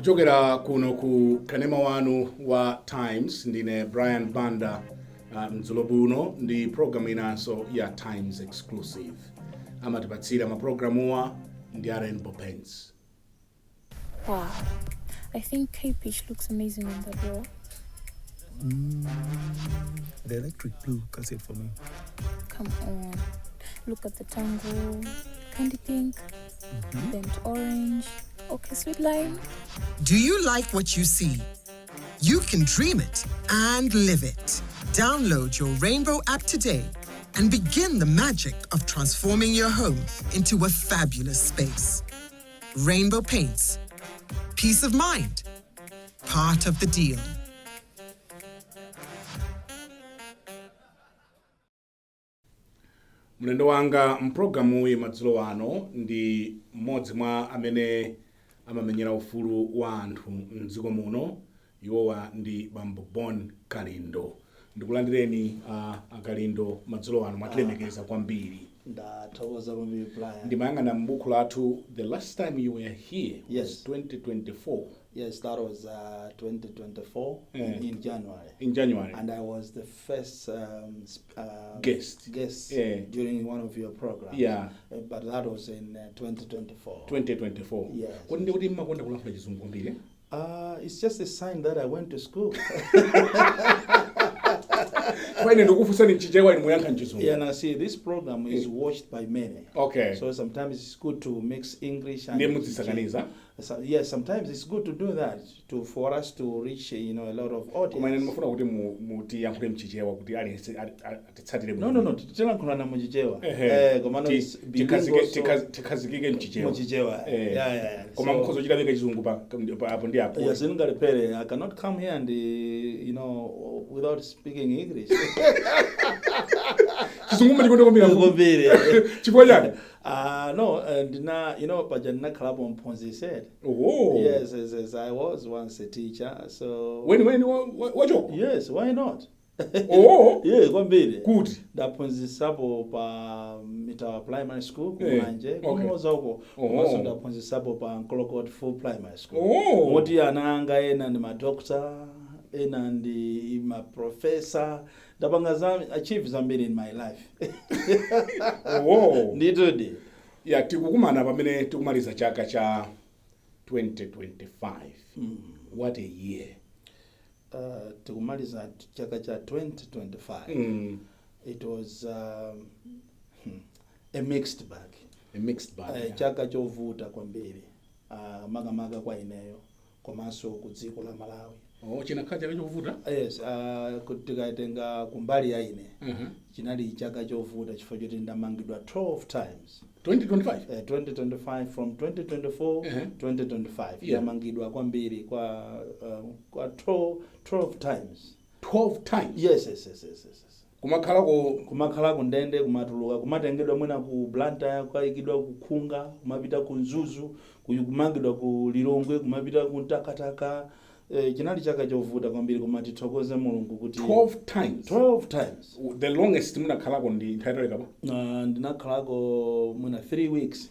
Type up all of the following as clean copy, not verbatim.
Kuchokera kuno ku kanema wanu wa Times, ndine Brian Banda. Mdzulo buno ndi programu inanso ya Times Exclusive. Amatipatsira mapulogalamuwa ndi a Rainbow Paints. Wow. I think Cape Peach looks amazing on that wall. The electric blue cuts it for me. Come on. Look at the tango, candy pink, burnt orange, okay, sweet lime. Do you like what you see? You can dream it and live it. Download your Rainbow app today and begin the magic of transforming your home into a fabulous space. Rainbow Paints. Peace of mind. Part of the deal. Mlendo wanga mpulogalamuyi madzulo ano ndi mmodzi mwa amene amamenyera ufulu wa anthu mdziko muno. Iwowa ndi Bambo Bon Kalindo. Ndikulandireni, a Kalindo, madzulo ano. Mwatilemekeza kwambiri. Ndathokoza kwambiri, Brian. Ndimayang'ana m'buku lathu, the last time you were here Yes. was 2024. Yes, that was 2024 in January. In January. And I was the first Guest. guest during one of your programs. But that was in 2024. 2024. Yes. Kodi ndikuti mmakonda kulankhula Chizungu kwambiri, eh? It's just a sign that I went to school. Kwa ine ndikufunsani mChichewa, inu muyankha mChizungu. Yeah, and I see this program is watched by many. So sometimes it's good to mix English and Ndiye mudzisakaniza. So, yes, sometimes it's good to do that for us to reach a lot of audience. Koma ine ndimafuna kuti mutiyankhule mChichewa kuti aliyense atitsatire. No, tilankhulana muChichewa. Ehe. Eh, komano it's bilingual, so Tikhazikike mChichewa. Muchichewa. Yeah. Koma mukhoza kuchita veka Chizungu pa apo ndi apo. Yes, sindingalephere. I cannot come here and without speaking English. Chizungu mumachikonda kwambiri. Kwambiri. Chifukwa chani? No, ndina paja ndinakhalapo mphunzitsi. Oh. Yes, I was once a teacher. So Weni weni wachoko? Yes, why not? Oh. Yeah, kwambiri. Kuti? Ndaphunzisapo pa Mitawa Primary School kuMulanje, kuMuloza uko. Komanso ndaphunzisapo pa Nkolokot Full Primary School. Moti ana anga ena ndi madoctor, ena ndi maprofessor. Ndapanga za achieve zambiri in my life. Nditudi. Ya, tikukumana pamene tikumaliza chaka cha 2025. What a year! Tikumaliza chaka cha 2025. It was a mixed bag. A mixed bag. Chaka chovuta kwambiri, makamaka kwa ineyo komanso ku dziko la Malawi. Oh, chinakhala chaka chovuta? Yes, kuti tikatenga kumbali ya ine, chinali chaka chovuta chifukwa choti ndamangidwa 12 times. 2025? 2025, from 2024, 2025. Ndamangidwa kwambiri kwa 12 times. 12 times? Yes. Kumakhalako? Kumakhala ku ndende, kumatuluka, kumatengedwa mwina ku Blantyre, kukayikidwa ku Khunga, kumapita ku Mzuzu, kumangidwa ku Lilongwe, kumapita ku Mtakataka. Chinali chaka chovuta kwambiri, koma tithokoze Mulungu kuti 12 times? 12 times. The longest munakhalako ndi nthawi italika? Ndinakhalako mwina 3 weeks.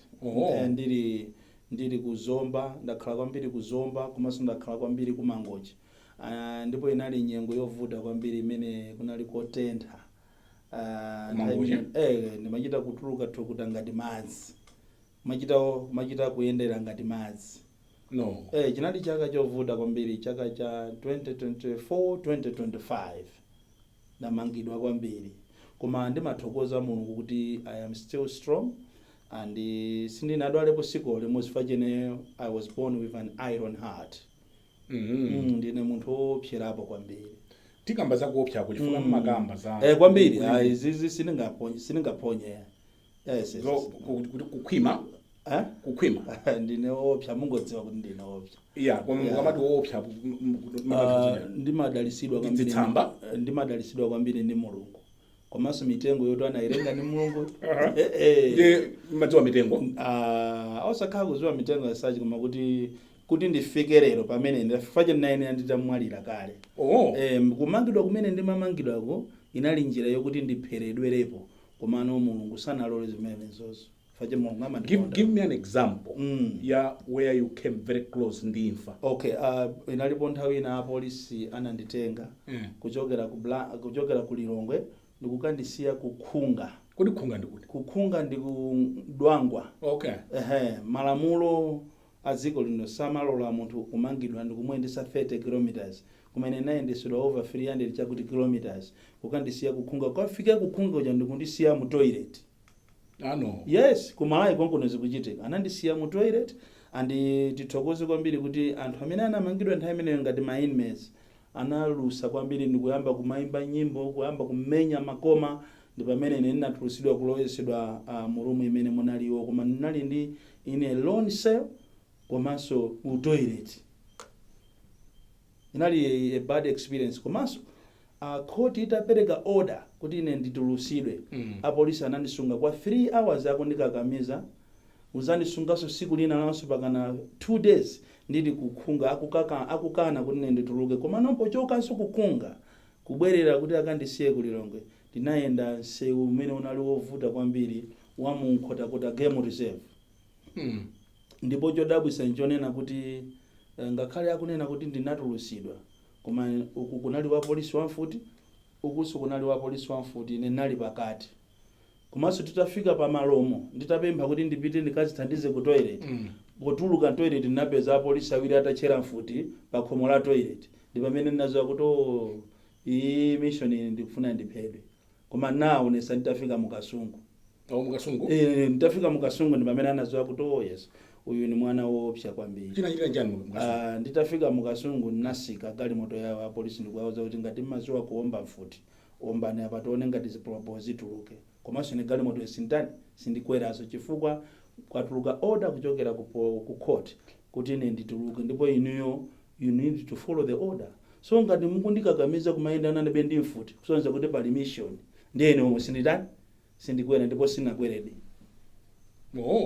Ndili ku Zomba. Ndakhala kwambiri ku Zomba, komanso ndakhala kwambiri ku Mangochi. Ndipo inali nyengo yovuta kwambiri imene kunali kotentha. Mangochi? Ndimachita kutuluka thukuta ngati madzi, machita kuyendera ngati madzi. No. Chinali chaka chovuta kwambiri, chaka cha 2024 2025. Ndamangidwa kwambiri, koma ndimathokoza Mulungu kuti I am still strong and sindinadwalepo siku limodzi, chifukwa chene I was born with an iron heart. Ndine munthu wopserapo kwambiri. Tikamba za kuopsako chifukwa mmakamba za Kwambiri. Ayi, izizi sindingaponye. Yes. Kuti kukhwima? Eh? Kukhwima? Ndine wopsa, mungodziwa kuti ndine wopsa. Yeah, koma mukamati woopsa? Ndimadalisidwa kwambiri. Nditsamba? Ndimadalisidwa kwambiri ndi Mulungu, komanso mitengo yoti anayilenga ndi Mulungu. Ndiye mmadziwa mitengo? Ah, osakhala kudziwa mitengo yasachi, koma kuti ndifike lero pamene ndafika, ndinayenera nditamwalira kale. Kumangidwa kumene ndimamangidwako inali njira yokuti ndipheredwerepo, komano Mulungu sanalole zimenezozo. Fache Mulungu Give, amandikonda. give me an example ya where you came very close ndi imfa. Okay, inalipo nthawi ina apolisi ananditenga kuchokera ku Lilongwe ndikukandisiya kukhunga. Kodi Khunga ndikuti? Kukhunga ndi ku Dwangwa. Ehe, malamulo a dziko lino samalola munthu kumangidwa ndikumuyendesa 30 kilometers, kumene nayendesedwa over 300 chakuti kilometers, kukandisiya kukhunga. Kafika kukhunga kuja ndikundisiya mu toilet. Ano? Yes, kumalawi konkuno zikuchitika. Anandisiya mu toilet, and tithokoze kwambiri kuti anthu amene anamangidwa nthawi imeneyo ngati ma inmates analusa kwambiri ndikuyamba kumayimba nyimbo, kuyamba kumenya makoma, ndi pamene ine ndinatulusidwa kulowesedwa mu room imene munaliwo, koma ndinali ndi in a lone cell komanso mu toilet. Inali a bad experience. Komanso court itapereka order kuti ine nditulusidwe, apolisi anandisunga kwa 3 hours akundikakamiza. Uzandisunganso siku lina lanso pakana 2 days ndili kukhunga, akukaka, akukana kuti ine ndituluke. Koma nompochokanso kukhunga kubwerera kuti akandisiye kulilongwe, ndinayenda msewu umene unali wovuta kwambiri wa mu Nkhotakota Game Reserve. Ndipo chodabwisa nchonena kuti ngakhale akunena kuti ndinatulusidwa, koma uku kunali wa polisi wamfuti, ukuso kunali wa polisi wamfuti, ine ndinali pakati. Komanso titafika pa malomo, nditapempha kuti ndipite ndikazithandize ku toilet, potuluka toilet ndinapeza apolisi awiri atachera mfuti pa khomo la toilet. Ndi pamene ndinadziwa kuti, oh, iyi mission iyi ndikufuna ndiphedwe. Koma naonesa nditafika mukasungu. Oh, mukasungu. Eh, nditafika mukasungu ndi pamene anadziwa kuti, oh yes, uyu ni mwana woopsa kwambiri. Chinachitika njani mukasungu? Nditafika mukasungu ndinasika galimoto yawo apolisi ndikuwauza kuti ngati mmaziwa kuomba mfuti, ombani apa tione ngati zipolopolo zituluke. Komanso ine galimoto sinditani, sindikweraso, chifukwa kwatuluka order kuchokera ku court kuti ine ndituluke, ndipo inuyo you need to follow the order. So ngati mukundikakamiza kumayendana ndibe ndi mfuti, kusonyeza kuti pali mission, ndiye ine omwe sinditani, sindikwera. Ndipo sinakweredi.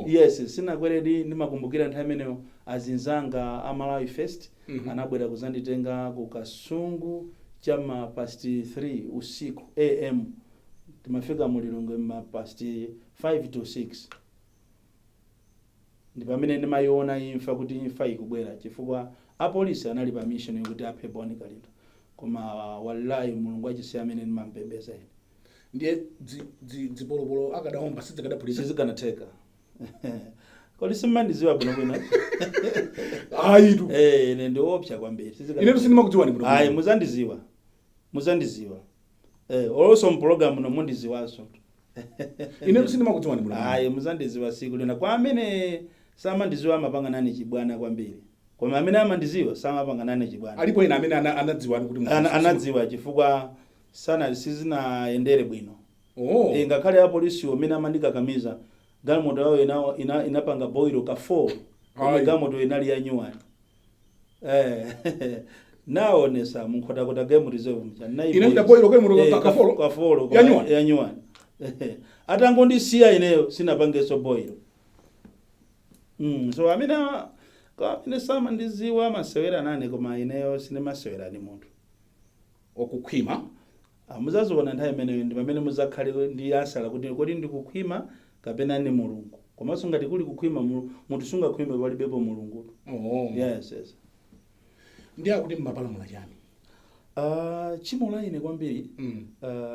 Yes, sinakweredi. Ndimakumbukira nthawi imeneyo azinzanga a Malawi First anabwera kuzanditenga ku Kasungu chama past 3 usiku, am. Timafika mu Lilongwe ma past 5 to 6. Ndi pamene ndimayiona imfa, kuti imfa ikubwera, chifukwa apolisi anali pa mission yokuti aphe Bon Kalindo. Koma wallahi, Mulungu achisiya amene ndimampembeza ine. Ndiye zipolopolo akadaomba sizikadaphulika? Sizikanatheka. Kodi simmandiziwa bwinobwino? Ayitu. Eh, ine ndiopsa kwambiri. Inetu sindimakudziwani bwino. Ayi, muzandiziwa, muzandiziwa. Eh, olonso mpulogalamu no mundiziwanso. Inetu sindimakudziwani bwino. Ayi, muzandiziwa siku lina. Kwa amene samandiziwa amapanga nane chibwana kwambiri, koma amene amandiziwa samapanga nane chibwana. Alipo ena amene anadziwani kuti Anadziwa chifukwa sana sizinayendere bwino. E, ngakhale apolisiwo amene amandikakamiza, galimoto yawo inapanga boilo ka 4 koma galimoto inali ya nyuwani. Eh, naonesa munkhotakota Game Reserve mcha. Inachita boilo galimoto ka four? Ka four. Ya nyuwani? Ya nyuwani. Atangondisiya ineyo sinapangenso boilo. So amene kwa amene samandiziwa amasewera nane, koma ineyo sindimasewera ndi munthu. Okukhwima. Ah, muzaziona nthawi imeneyo, ndi pamene muzakhale ndi answer kuti kodi ndikukhwima kapena ndi Mulungu. Komanso ngati kuli kukhwima, munthu sungakhwime palibepo Mulungu. Yes. Ndiye akuti mmapalamula chani? Tchimo la ine kwambiri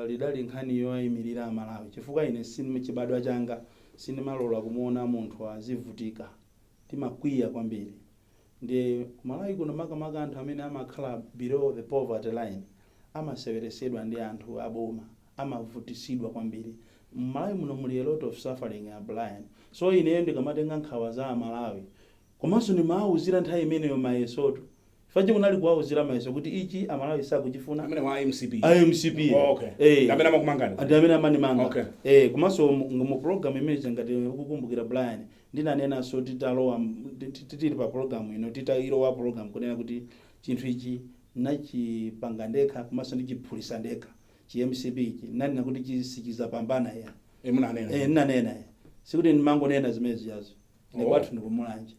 lidali nkhani yoyimirira Amalawi, chifukwa ine chibadwa changa sindimalola kumuona munthu azivutika. Timakwiya kwambiri. Ndiye kumalawi kuno, makamaka anthu amene amakhala below the poverty line amaseweresedwa ndi anthu aboma, amavutisidwa kwambiri. Mmalawi muno muli a lot of suffering, a Brian. So ineyo ndikamatenga nkhawa za Amalawi, komanso ndimawawuzira nthawi imeneyo mayesotu, chifukwa kunali kuwawuzira mayeso kuti ichi Amalawi sakuchifuna. Amene wa MCP? A MCP. Oh, okay. Eh. Ndi amene amakumangani? Ndi amene amandimanga. Eh, komanso mu program imene ngati ukukumbukira, Brian, ndinanenanso titalowa tili pa program ino, titayilowa program, kunena kuti chinthu ichi nachipanga ndekha komanso ndichiphulisa ndekha, chi MCP ichi. Nanena kuti sichizapambana ya. Eh, munanena? Eh, ndinanena ya. Sikuti ndimangonena zimene zijazo. Ine kwathu ndikumulanje.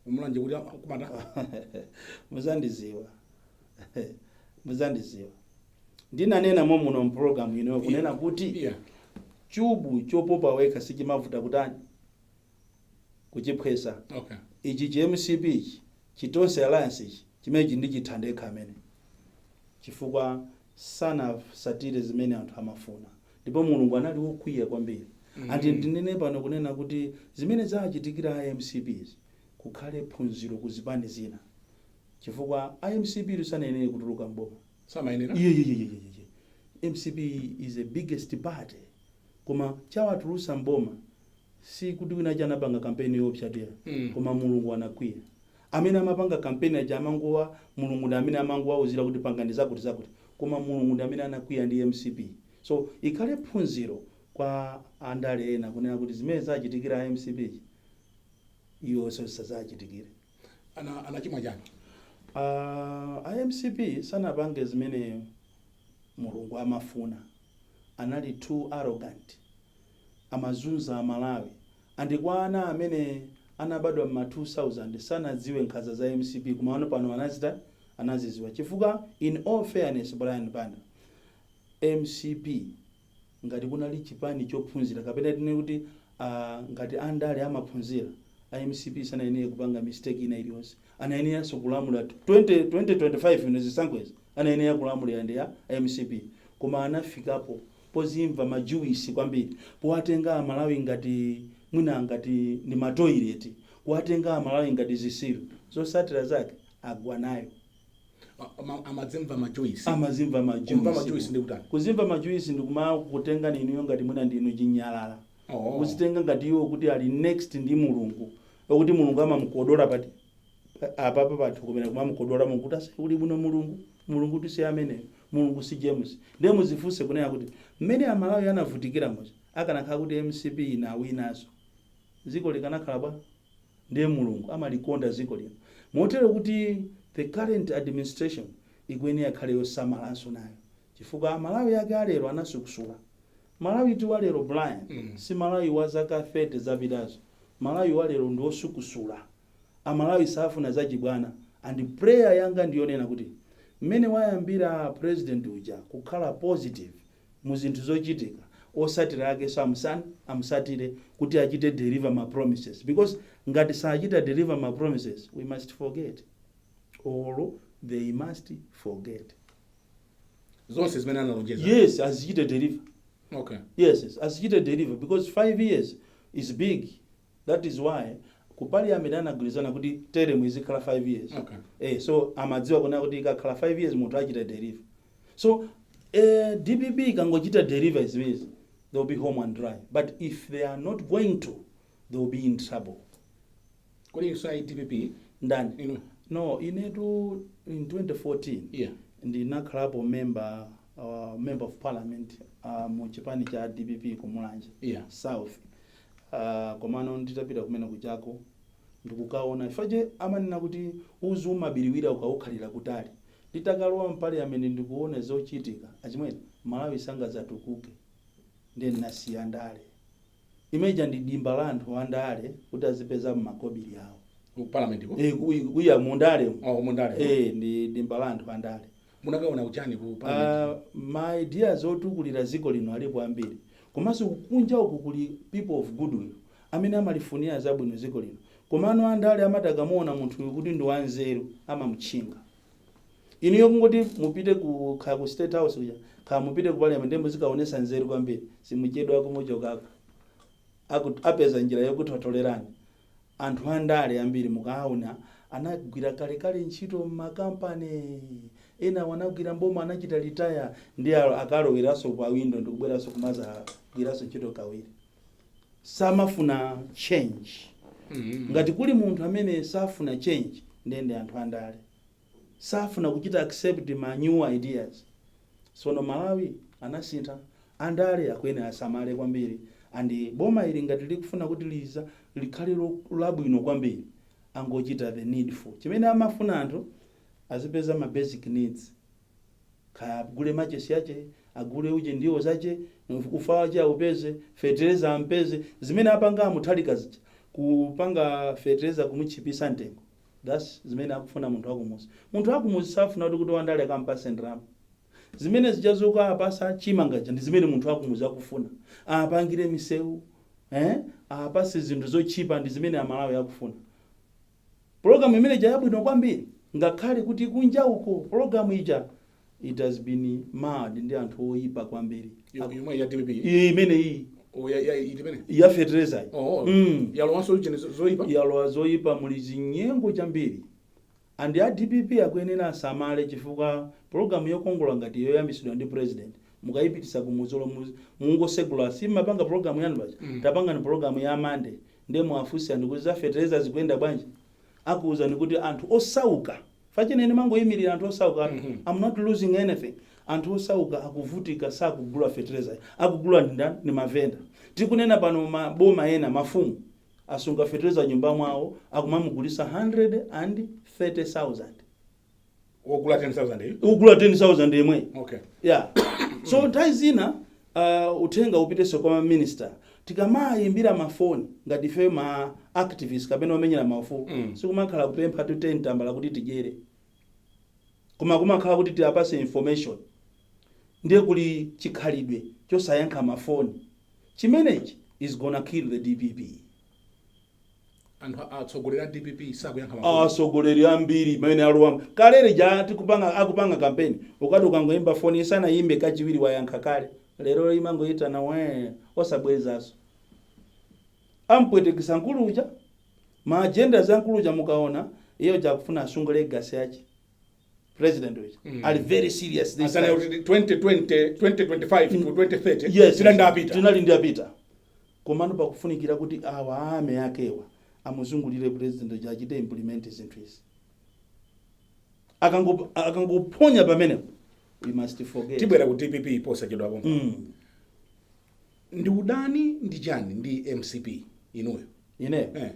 Umulanje kuti kumata? Muzandiziwa, muzandiziwa. Ndinanena momuno mpulogalamu ino kunena kuti Chubu chopopa wekha sichimavuta kutani? Kuchiphwesa. Ichi chi MCP ichi, chi Tonse Alliance ichi, chimenechi ndi chitha ndekha amene, chifukwa sanasatire zimene anthu amafuna, ndipo Mulungu anali wokwiya kwambiri. Andi ndinene pano kunena kuti zimene zachitikira a MCP izi kukhale phunziro ku zipani zina, chifukwa a MCP sanayenere kutuluka mboma. Samayenera. Iye, MCP is the biggest party, koma chawatulusa mboma si kuti wina chanapanga kampeni yopsatira. Koma Mulungu anakwiya. Amene amapanga kampeni aja amangowa, Mulungu ndi amene amangowauzira kuti pangani zakuti zakuti, koma Mulungu ndi amene anakwiya ndi MCP. So ikhale phunziro kwa andale ena kunena kuti zimene zachitikira a MCP iwonso zisazachitikire. Anachimwa chani? A MCP sanapange zimene Mulungu amafuna. Anali too arrogant, amazunza Amalawi. And kwa ana amene anabadwa m'ma 2000 sanadziwe nkhanza za MCP, koma ano pano anazita anaziziwa, chifukwa in all fairness, Brian Banda, MCP ngati kunali chipani chophunzira, kapena tinene kuti ngati andale amaphunzira, a MCP sanayenere kupanga mistake ina iliyonse. Anayeneranso kulamulira 20 2025 ino, zisankho izi anayenera kulamulira ndi ya MCP, koma anafikapo pozimva majuwisi kwambiri, powatenga Amalawi ngati mwina ngati ndi matoileti, kuwatenga Amalawi ngati zisilu. Zosatira zake agwa nayo. Amadzimva majuisi? Amazimva. Kumva majuisi ndi kutani? Kuzimva majuisi ndi kuma kutenga inuyo ngati mwina ndinu chinyalala. Kuzitenga ngati iwo kuti ali next ndi Mulungu, okuti Mulungu amamukodola pati apapa pathu kumene kumamukodola Mulungu kuti ase uli bwino. Mulungu, Mulungu tisi ameneyo, Mulungu si James. Ndiye muzifunse kunena kuti mmene Amalawi anavutikira muja, akanakhala kuti MCP inawinanso, dziko likanakhala bwa? Ndiye Mulungu amalikonda dziko lino motero kuti the current administration ikuyenera ikhale yosamalanso nayo, chifukwa Amalawi ake alero anasukusula. Malawi ti walero, Brian, si Malawi wa zaka 30 zapitazo. Malawi walero ndi wosukusula. Amalawi safuna zachibwana. And prayer yanga ndiyonena kuti mmene wayambira president uja kukhala positive mu zinthu zochitika, osatira ake so amusatire kuti achite deliver ma promises, because ngati sachita deliver ma promises, we must forget or they must forget. Zonse zimene analonjeza? Yes, azichite deliver. Yes, azichite deliver, because 5 years is big. That is why ku parliament anagwirizana kuti term izikhala 5 years. So amadziwa kunena kuti ikakhala 5 years munthu achita deliver. So DPP ikangochita deliver zimenezi, they will be home and dry, but if they are not going to, they will be in trouble. Kodi inso a DPP? Ndani? Inu. No, inetu in 2014 ndinakhalapo member of parliament mu chipani cha DPP ku Mulanje South. Komano nditapita kumene kuchako ndikukaona ifache amanena kuti uzu umabiriwira ukaukhalira kutali. Nditakalowa m'parliament ndikuona zochitika, achimwene, Malawi sangadzatukuke. Ndiye ndinasiya ndale. Imeja ndi dimba la anthu andale kuti azipeza mmakobiri awo. Ku parliament ko? Eh, kuya mundale. Oh, mundale. Eh, ndi dimba la anthu andale. Munakaona kuchani ku parliament? Ma ideas otukulira dziko lino alipo ambiri, komanso kunja uku kuli people of goodwill amene amalifunira zabwino dziko lino. Komano andale amati akamuona munthuyu kuti ndi wanzeru, amamutchinga. Inuyo kungoti mupite ku kaya ku State House kuja, kaya mupite ku parliament, ndiye muzikaonesa nzeru kwambiri, simuchedwa kumuchokako. Apeza njira yokutotolerani. Anthu andale ambiri mukaona anagwira kalekale ntchito m'makampani ena, wanagwira mboma, anachita retire, ndi akaloweranso pa window ndikubweranso kumazagwiranso ntchito kawiri. Samafuna change. Ngati kuli munthu amene safuna change, ndiye ndi anthu andale. Safuna kuchita accept ma new ideas. Sono Malawi anasintha, andale akuyenera asamale kwambiri. And boma ili ngati likufuna kuti liza likhale labwino kwambiri, angochita the needful. Chimene amafuna anthu azipeza ma basic needs, kaya agule machesi ache, agule uje ndiwo zache, ufa wache aupeze, fetereza ampeze. Zimene apanga amuthalika zija, kupanga fetereza kumutchipisa mtengo, that's zimene akufuna munthu akumuzi. Munthu akumuzi safuna kuti wandale akampase ndalama. Zimene zija zokapasa chimangaja ndi zimene munthu akumuzi akufuna. Apangire misewu, apase zinthu zochipa, ndi zimene Amalawi akufuna. Pologalamu imene ija yabwino kwambiri, ngakhale kuti kunja uko pologalamu ija, it has been marred ndi anthu oyipa kwambiri. Yomwe ya DPP? Iyi imene iyi. O, ya iti imene? Ya fertilizer. Oh. Mm. Yalowanso chene zoyipa. Yalowa zoyipa, muli zinyengo chambiri, and a DPP akuyenera asamale, chifukwa pologalamu yokongola ngati yoyambisidwa ndi president mukayipitisa kumudzolo, mungosegula, simapanga pologalamu yanu paja. Tapangani pologalamu ya Mande, ndiye muafunse anthu kuti za fertilizer zikuyenda bwanji. Akuwuzani kuti anthu osauka, fachenene mangoyimirira anthu osauka. I'm not losing anything. Anthu osauka akuvutika, sakugula fertilizer. Akugula ndi ndani? Ni mavenda. Tikunena pano, maboma ena, mafumu asunga fertilizer nyumba mwawo, akumamugulisa 130,000. Wogula 10,000 iyi? Ugula 10,000 yemwe. Yeah, so nthawi zina uthenga upitenso kwa maminista. Tikamayimbira mafoni ngati ife ma activist kapena omenyera maufulu, sikumakhala kupempha tu 10 tambala kuti tidyere, koma kumakhala kuti tiapase information. Ndiye kuli chikhalidwe chosayankha mafoni chimenechi is gonna kill the DPP. Anthu atsogoleri a DPP sakuyankha mafoni? Atsogoleri ambiri pamene alowa kalere ja tikupanga, akupanga kampeni, ukati ukangoyimba foni isanayimbe kachiwiri wayankha kale. Lero imangoyitana we, osabwezanso. Ampwetekesa nkulu uja, ma agenda za nkulu uja. Mukaona iyo jakufuna asunge legacy yache president uja. Ali very serious this Asana time. kuti 2020, 2025 to 2030 Yes. tinali apita. Tinali ndi apita, komano pakufunikira kuti awa ame akewa amuzungulire president uja, achite implement zinthu izi. Akangophonya pamenepo, we must forget. Tibwera ku DPP posachedwapo. Ndi udani ndi chani ndi MCP inuyo? Ineyo? Eh.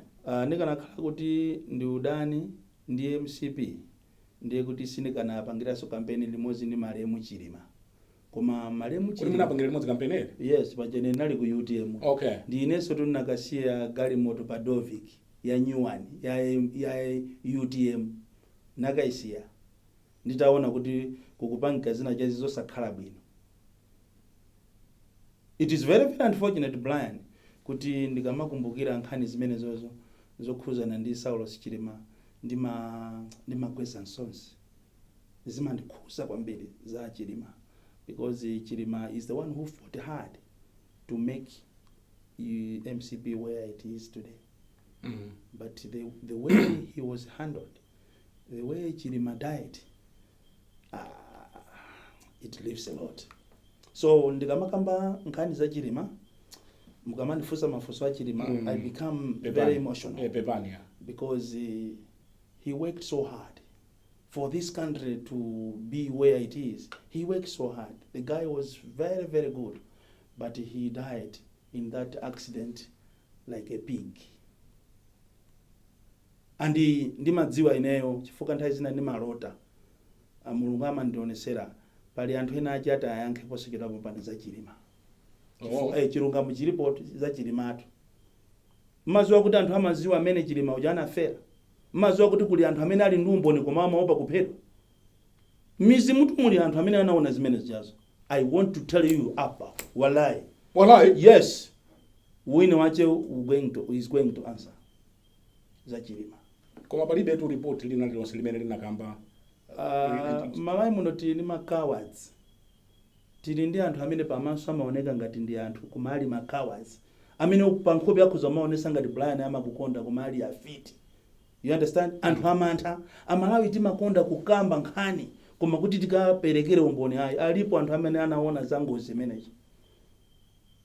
Ndikanakhala kuti ndi udani ndi MCP, ndiye kuti sindikanapangiranso kampeni limodzi ndi malemu Chilima. Koma malemu Kuti Chilima munapangira limodzi kampeni ere? Yes, pachene ndinali ku UTM. Ndi inenso tunakasiya galimoto pa Dovic ya new one ya UTM, nakayisiya nditaona kuti kukupangika zina chazi zosakhala bwino. It is very very unfortunate, Brian, kuti ndikamakumbukira nkhani zimenezozo zokhuzana ndi Saulos Chilima, ndimagweza nsonzi. Zimandikhuza kwambiri za Chilima, because Chilima is the one who fought hard to make MCP where it is today. But the way he was handled, the way Chilima died, it leaves a lot. So ndikamakamba nkhani za Chilima, mukamandifunsa mafunso a Chilima, I become Pepani. very emotional Eh, pepani ya. because he worked so hard for this country to be where it is. He worked so hard. The guy was very, very good, but he died in that accident like a pig. And ndimadziwa ineyo, chifukwa nthawi zina ndimalota. Ah, Mulungu amandionesera pali anthu ena achi ati ayankhe posachedwapo pano za Chilima. Oh. Eh, chilungamo chilipo za Chilimatu. Mmaziwa kuti anthu amaziwa amene Chilima uja anafera? Mmaziwa kuti kuli anthu amene ali ndi umboni koma amaopa kuphedwa? Mizi mutu muli anthu amene anaona zimene zijazo. I want to tell you apa, walai. Walai. Yes, wina wache is going to answer za Chilima. Koma palibe tu report lina lilonse limene linakamba. Malawi muno tili ndi ma cowards. Tili ndi anthu amene pamaso amaoneka ngati ndi anthu, koma ali ma cowards, amene pa nkhope akhoza amaonesa ngati Brian amakukonda, koma ali afiti. You understand? Anthu amantha. Amalawi timakonda kukamba nkhani, koma kuti tikaperekere umboni, ayi. Alipo anthu amene anaona za ngozi imeneyi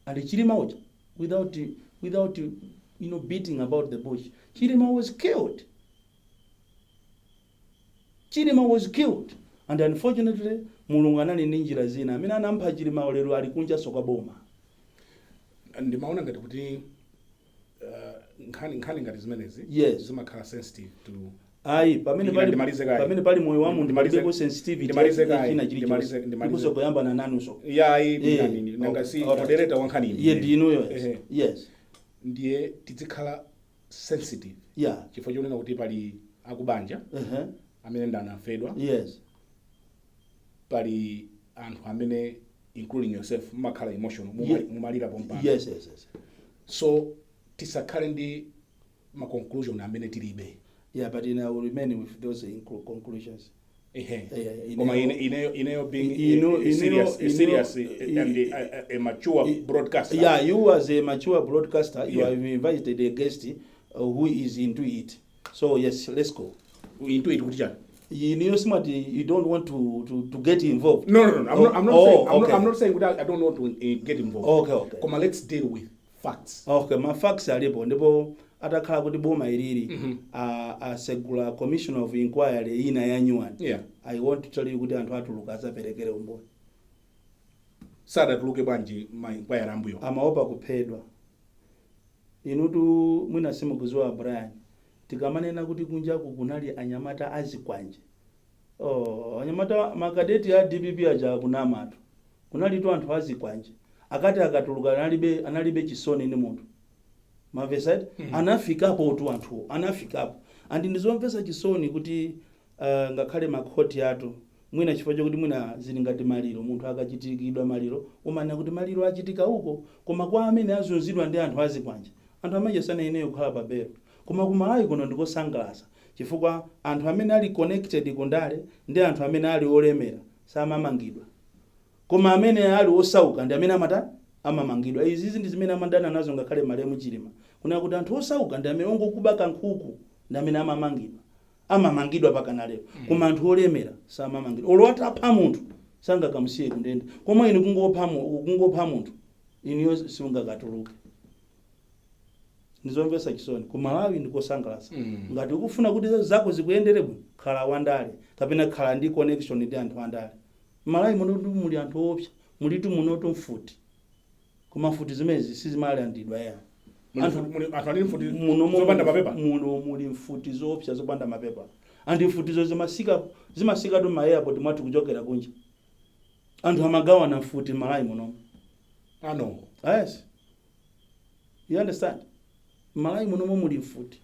ali Chilima uja. Without beating about the bush, Chilima was killed. Chilima was killed, and unfortunately Mulungu anali ndi njira zina. Amene anampha Chilima lero ali kunjaso kwa boma. Ndimaona ngati kuti nkhani ngati zimenezi zimakhala sensitive to Ayi, pamene pali Ndimalize kaye. Pamene pali moyo wa munthu palibepo sensitivity Ndimalize kaye. china chilichonse. Ndikuzoyambana nanunso. Yayi, nani nanga si moderator wa nkhani Iye ndinuyo, yes. Ehe. Yes. Ndiye tizikhala sensitive chifukwa chonena kuti pali akubanja amene ndi anafedwa, pali Anthu amene, including yourself, mumakhala emotional, mumalira pompano. Yes. So tisakhale ndi ma conclusion amene tilibe. Yeah, but I will remain with those conclusions. Ehe. Yeah, Koma ineyo being a serious, a serious and a mature broadcaster. Yeah, you as a mature broadcaster, you have invited a guest who is into it. So yes, let's go. Into it kuti chani? You know, smart, you don't want to get involved. No. I'm not Oh, saying, I'm okay. not, I'm not saying that I don't want to get involved. Okay. Koma let's deal with facts. Okay, ma facts alipo, ndipo atakhala kuti boma ilili asegula commission of inquiry ina ya new one, I want to tell you kuti anthu atuluka azaperekere umboni. Sadatuluke bwanji ma inquiry ambuyo? Amaopa kuphedwa. Inutu mwina simukuziwa, Brian, tikamanena kuti kunjaku kunali anyamata azikwanje, oh, anyamata makadeti a DPP aja kunamatu, kunalitu anthu azikwanje akati akatuluka analibe chisoni ni munthu mavesati. Anafikapo tu anthuwo, anafikapo. And ndizomvetsa chisoni kuti ngakhale makhoti athu, mwina chifukwa chokuti mwina zili ngati maliro, munthu akachitikidwa maliro umanena kuti maliro achitika uko, koma kwa amene azunzidwa ndi anthu azikwanje, anthu amene sanayenera kukhala pa belo. Koma kumalawi kuno ndikosangalatsa chifukwa anthu amene ali connected kundale ndi anthu amene ali olemera samamangidwa, koma amene ali osauka ndi amene amata amamangidwa. Izizi ndi zimene amadana nazo ngakhale malemu Chilima, kunena kuti anthu osauka ndi amene ongokuba kankhuku ndi amene amamangidwa pakana lero, koma anthu olemera samamangidwa. Olo atapha munthu sangakamusiye kundende, koma inu kungopha munthu iniyo simungakatuluke. Ndizomvetsa chisoni. Ku Malawi ndikosangalatsa. Ngati ukufuna kuti zako zikuyendere bwino, khala wandale kapena khala ndi connection ndi anthu andale. Malawi muno muli anthu owopsa, mulitu munotu mfuti, koma mfuti zimenezi sizimalandidwa ya. Anthu ali mfuti Muno zopanda mapepa. Muno muli mfuti zoopsa zopanda mapepa, and mfutizo zimasika tu ma airport mwathu kuchokera kunja. Anthu amagawana mfuti Malawi muno. Ano. Yes, you understand? Malawi munomo muli mfuti,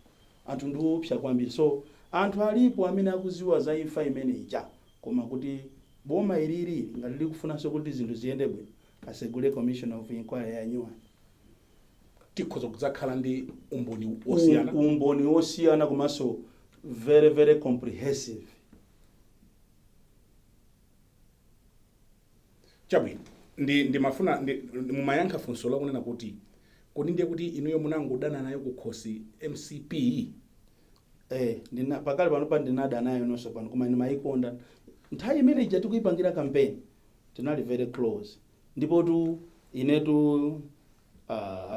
anthu ndi woopsa kwambiri. So anthu alipo amene akuziwa za imfa imene ija, koma kuti boma ilili ngati likufunanso kuti zinthu ziyende bwino, asegule commission of inquiry ya new one. Tikhoza kudzakhala ndi umboni wosiyana. Umboni wosiyana komanso very very comprehensive. Chabwino, ndimafuna mumayankha funso lakunena kuti kodi ndiye kuti inuyo munangodana nayo kukhosi MCP? Eh, pakali pano pa ndinada nayo nonso pano, koma ndimayikonda nthawi imene ija tikuyipangira campaign, tinali very close. Ndipo tu inetu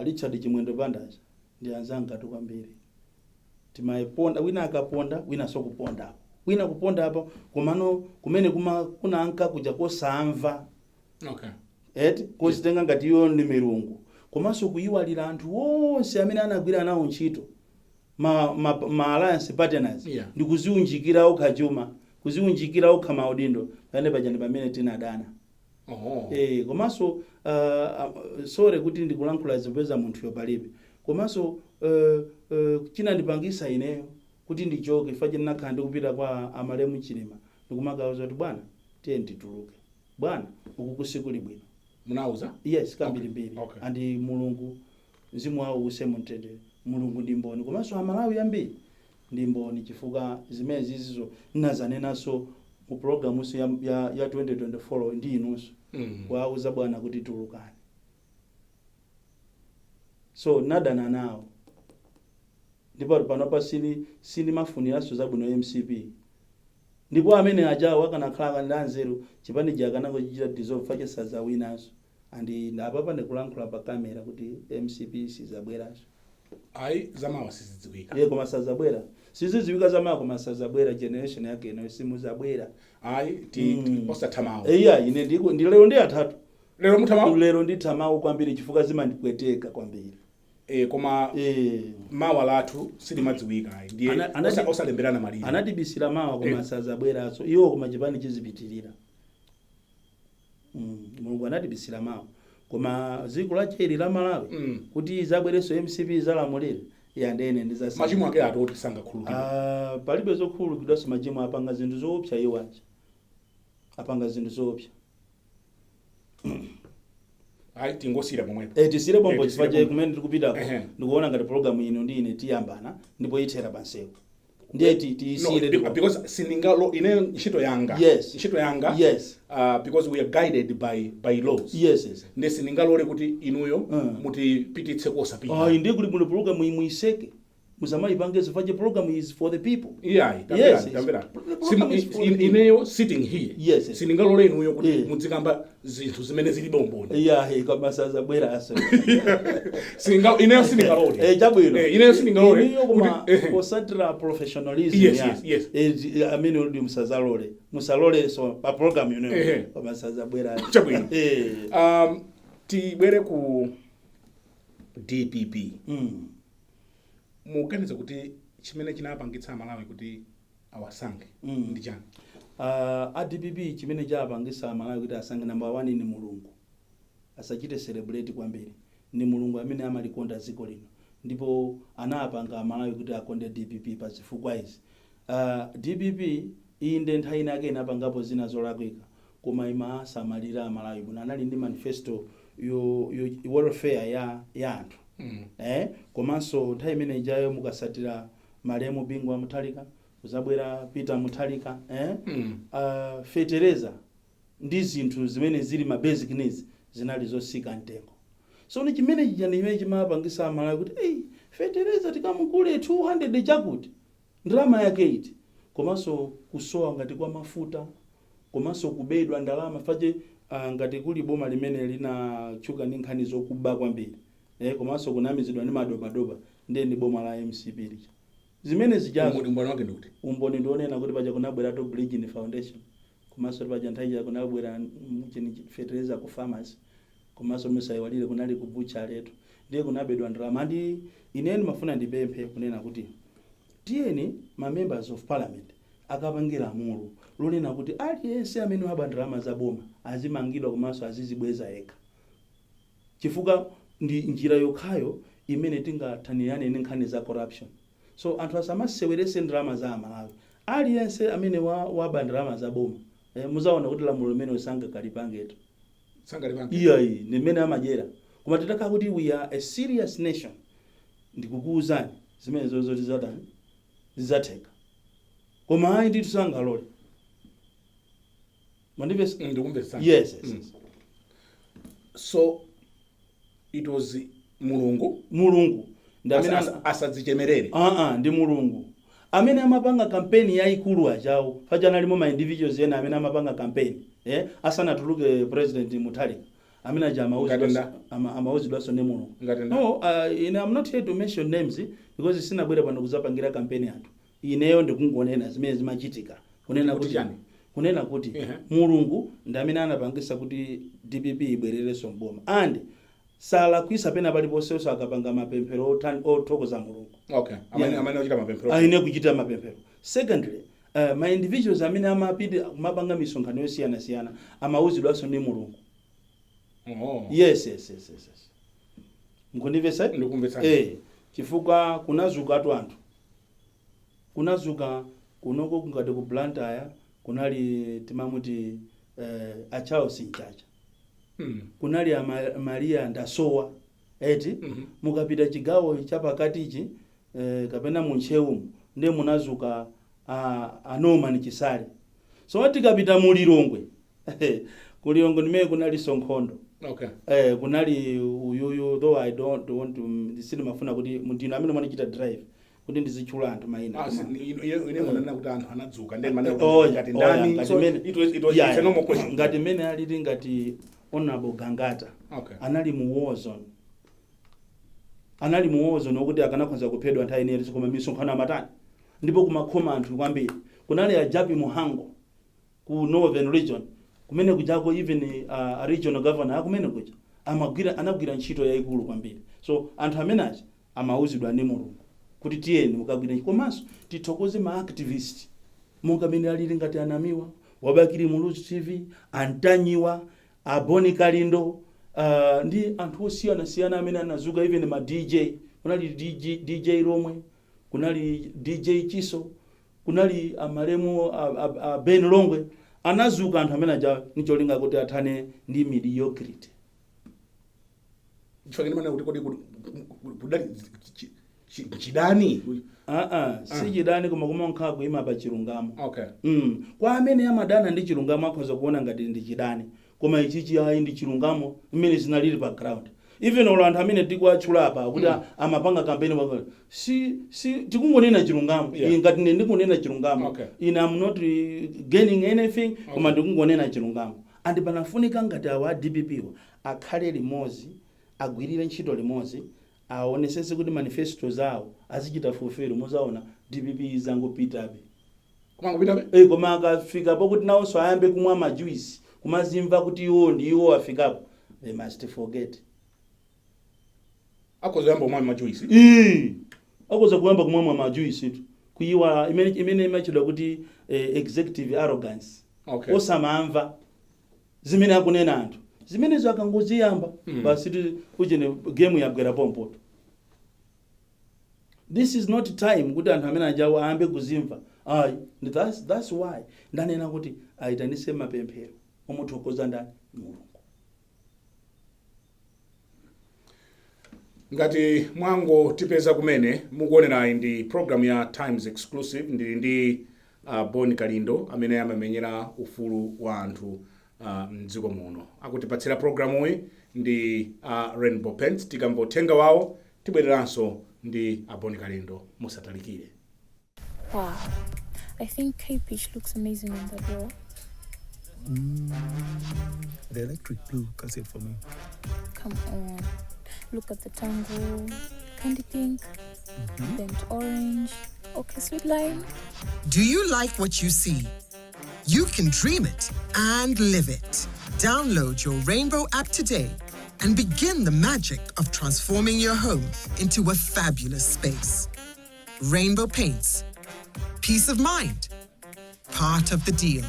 Richard Chimwendo Bandaja ndi anzanga tu kwambiri. Timayiponda, wina akaponda wina so kuponda apo, wina kuponda apo, komano kumene kunanka kuja kosamva, eti kozitenga ngati iyo ndi milungu, komanso kuyiwalira anthu onse amene anagwira nawo ntchito, ma alliance partners, ndi kuziunjikira okha chuma, kuziunjikira okha maudindo. Pamene paja ndi pamene tinadana. Eh, komanso sorry kuti ndikulankhula zipeza munthuyo palibe, komanso chinandipangisa ineyo kuti ndichoke fache, ndinakhala ndikupita kwa amalemu Chilima ndikumakauza kuti, "Bwana, tiye ndituluke, bwana, uku kusikuli bwino." Munauza? Yes, kambirimbiri. Okay. And Mulungu, mzimu wawo uuse mumtendere, Mulungu ndi mboni, komanso Amalawi ambiri ndi mboni, chifukwa zimene zizizo ndinazanenanso mu programuso ya 2024 ndi inunso, kuwauza bwana kuti tulukani. So nadana nawo, ndipo panopa sindimafuniranso zabwino MCP. Ndipo amene ajawo akanakhala ndi anzeru, chipani akanangochichita dissolve, fache sazawinanso. And apapa ndikulankhula pa kamera kuti MCP sizabweranso. Ayi, zamawa sizidziwika. Ye, koma sazabwera, sizidziwika zamawa, koma sazabwera. Generation yake ino simuzabwera. Ayi, osathamawo. Iya, ine ndi lero ndi atatu. Lero muthamawo? Lero ndithamawo kwambiri chifukwa zimandipweteka kwambiri. Eh, koma mawa lathu silimadziwika, ayi, ndiye osalemberana malire. Anatibisira mawa, koma sazabweranso iwo, koma chipani chizipitirira. Mulungu anatibisira mawa, koma dziko lacheri la Malawi, kuti zabwerenso MCP zalamulire, yandene ndizasa. Machimo ake atoti sangakhululukidwe? Ah, palibe zokhululukidwanso. Machimo, apanga zinthu zoopsa iwo aja, apanga zinthu zoopsa. Ayi, tingosiyira pomwepo. Tisiyire pompo. Eh, chifukwa tisiyire che pompo. kumene tikupitako, ndikuona ngati program ino ndi ine tiyambana ndipo ithera pansewu, ndiye tiyisiyire. No, because sindingalo ine ntchito yanga, ntchito yanga, because we are guided by laws, yes. ndi sindingalole kuti inuyo mutipititse kosapita. Ayi, ndiye kuti muno program iyi muiseke, musamayipange chifukwa che program is for the people. Iyayi. Yes. Tamverani. The program is for the people. Ineyo sitting here, Yes. sindingalole inuyo kuti muzikamba zinthu zimene zilibe umboni. Iyayi, koma sazabweraso. Ineyo sindingalole. Chabwino. Ineyo sindingalole Inuyo koma posatira professionalism Yes. Amene uli musazalole, musaloleso pa program ino, koma sazabwera. Chabwino. Tibwere ku DPP. Muganiza kuti chimene chinapangitsa Amalawi kuti awasankhe ndi chani? A DPP, chimene chapangisa Amalawi kuti asankhe, number one ni Mulungu. Asachite celebrate kwambiri, ni Mulungu amene amalikonda dziko lino ndipo anapanga Amalawi kuti akonde DPP pa zifukwa izi. DPP inde nthawi inake inapangapo zina zolakwika, koma imasamalira Amalawi bwino. Anali ndi manifesto yo welfare ya anthu. Komanso nthawi imene ijayo mukasatira malemu Bingu wa Mutharika, kuzabwera Peter Mutharika, fetereza ndi zinthu zimene zili ma basic needs zinali zosika mtengo. So ni chimene chija ndi chimene chimapangisa Amalawi kuti, "Ei, fetereza tikamugule 200 chakuti, ndalama yake iti?" Komanso kusowa ngati kwa mafuta, komanso kubedwa ndalama fache, ngati kuli boma limene linatchuka ndi nkhani zokuba kwambiri, komanso kunamizidwa ndi madobadoba, ndiye ndi boma la MCP lija. Zimene zijazo Umboni wake ndikuti? Umboni ndionena kuti paja kunabweratu Bridgin Foundation, komanso paja nthawi ija kunabwera chini fertilizer ku farmers, komanso musayiwalire kunali ku butchery tu, ndiye kunabedwa ndalama. Andi ine ndimafuna ndipemphe kunena kuti tiyeni ma members of parliament akapange lamulo lonena kuti aliyense amene waba ndalama za boma azimangidwa komanso azizibweza yekha, chifukwa ndi njira yokhayo imene tingathanirane ndi nkhani za corruption. So anthu asamasewerese ndalama za Amalawi. Aliyense amene waba ndalama za boma, muzaona kuti lamulo limene sangakalipangetu. Sangalipange. Iyayi, ndi mmene amadyera. Koma titakhala kuti we are a serious nation, ndikukuwuzani zimene zozoti zatani, zidzatheka. Koma ayi ndithu, sangalole. Mandipesa? Ndikumvetsani. Yes. So it was Mulungu. Mulungu ndi amene Asadzichemerere. Ah, ndi Mulungu amene amapanga kampeni yayikulu achawo. Paja analimo ma individuals ena amene amapanga kampeni, asanatuluke President Mutharika, amene aja Ngati nda? amauzidwanso ndi Mulungu. Ngati nda? No, ine I'm not here to mention names because sinabwere pano kuzapangira kampeni anthu. Ineyo ndikungonena zimene zimachitika, kunena Kuti kuti chani? Kunena kuti Mulungu ndi amene anapangisa kuti DPP ibwererenso mboma, and salakwisa pena paliponsenso akapanga mapemphero othokoza Mulungu. Okay, amene amene ochita mapemphero. Aine kuchita mapemphero. Secondly, ma individuals amene amapita kumapanga misonkhano yosiyanasiyana amauzidwanso ndi Mulungu. Oh. Yes. Mukundimvetsa? Ndikumvetsani. Chifukwa kunazukatu anthu, kunazuka kunoko ngati ku Blantyre kunali timamuti a Charles Mchacha, kunali a Maria Ndasowa, eti? Mhm. Mukapita chigawo chapakatichi, kapena muntcheumu, ndiye munazuka a Norman Chisale. So tikapita mu Lilongwe, ku Lilongwe ndimene kunalinso nkhondo. Kunali uyuyu, though I don't want to, sindimafuna kuti ndinu amene mwanichita drive kuti ndizitchula anthu mayina. Ah, ine munanena kuti anthu anadzuka, ndiye manena Oh, kuti ngati oh, ndani? yeah, ngati So it was it's a normal question. Ngati mene alili ngati Honorable Gangata, anali mu war zone, anali mu war zone wokuti akanakhoza kuphedwa nthawi ineyo, koma misonkhano amatani ndipo kumakhoma anthu kwambiri. Kunali a Jappie Mhango ku Northern Region kumene kujako, even a regional governor akumene kuja amagwira, anagwira ntchito yayikulu kwambiri. So anthu amene aja amauzidwa ndi Mulungu kuti tiyeni mukagwire ntchito. Komanso tithokoze ma activist monga mene alili ngati Anamiwa wa Bakili Muluzi TV, Antanyiwa, Aboni Kalindo, ndi anthu osiyanasiyana amene anazuka, even ma DJ. Kunali DJ Lomwe, kunali DJ Chiso, kunali amalemu a Ben Longwe. Anazuka anthu amene aja ncholinga kuti athane ndi mediocrity. Chifukwa ndimana kuti kodi kudali chidani? Aa, si chidani, koma kumankhala kuyima pa chilungamo. Kwa amene amadana ndi chilungamo akhoza kuona ngati ndi chidani, koma ichichi ayi, ndi chilungamo mmene zinalili pa ground. Even olo anthu amene tikuatchula apa kuti amapanga kampeni pakati, si tikungonena chilungamo. Ngati ine ndikunena chilungamo, ine am not gaining anything, koma ndikungonena chilungamo. And panafunika ngati awa a DPP wa akhale limodzi, agwirire ntchito limodzi, aonesese kuti manifesto zawo azichita fulfill, muzaona DPP izangopitabe. Kumangopitabe. Eh, koma akafika pokuti nawonso ayambe kumwa majuice, kumazimva kuti iwo ndi iwo afikapo, they must forget. Akhoza kuyamba kumwa majuice. Ii, akhoza kuyamba kumwa majuice tu, kuyiwala imene imachedwa kuti executive arrogance. Osamamva zimene akunena anthu, zimenezo akangoziyamba, basi, uchene game yagwera pompoto. This is not time kuti anthu amene ajawo ayambe kuzimva, ayi. That's why ndanena kuti ayitanise mapemphero omuthokoza ndani? Mulungu. Ngati mwangotipeza kumene, mukuonerayi ndi program ya Times Exclusive. Ndili ndi Bon Kalindo amene amamenyera ufulu wa anthu mdziko muno. Akutipatsira programuyi ndi Rainbow Paints. Tikamva uthenga wawo, tibwereranso ndi a Bon Kalindo. Musatalikire. Wow. I think Cape Peach looks amazing on that wall. The electric blue cuts it for me. Come on. Look at the tango. Candy pink. Burnt orange. Okay, sweet lime. Do you like what you see? You can dream it and live it. Download your Rainbow app today and begin the magic of transforming your home into a fabulous space. Rainbow Paints. Peace of mind. Part of the deal.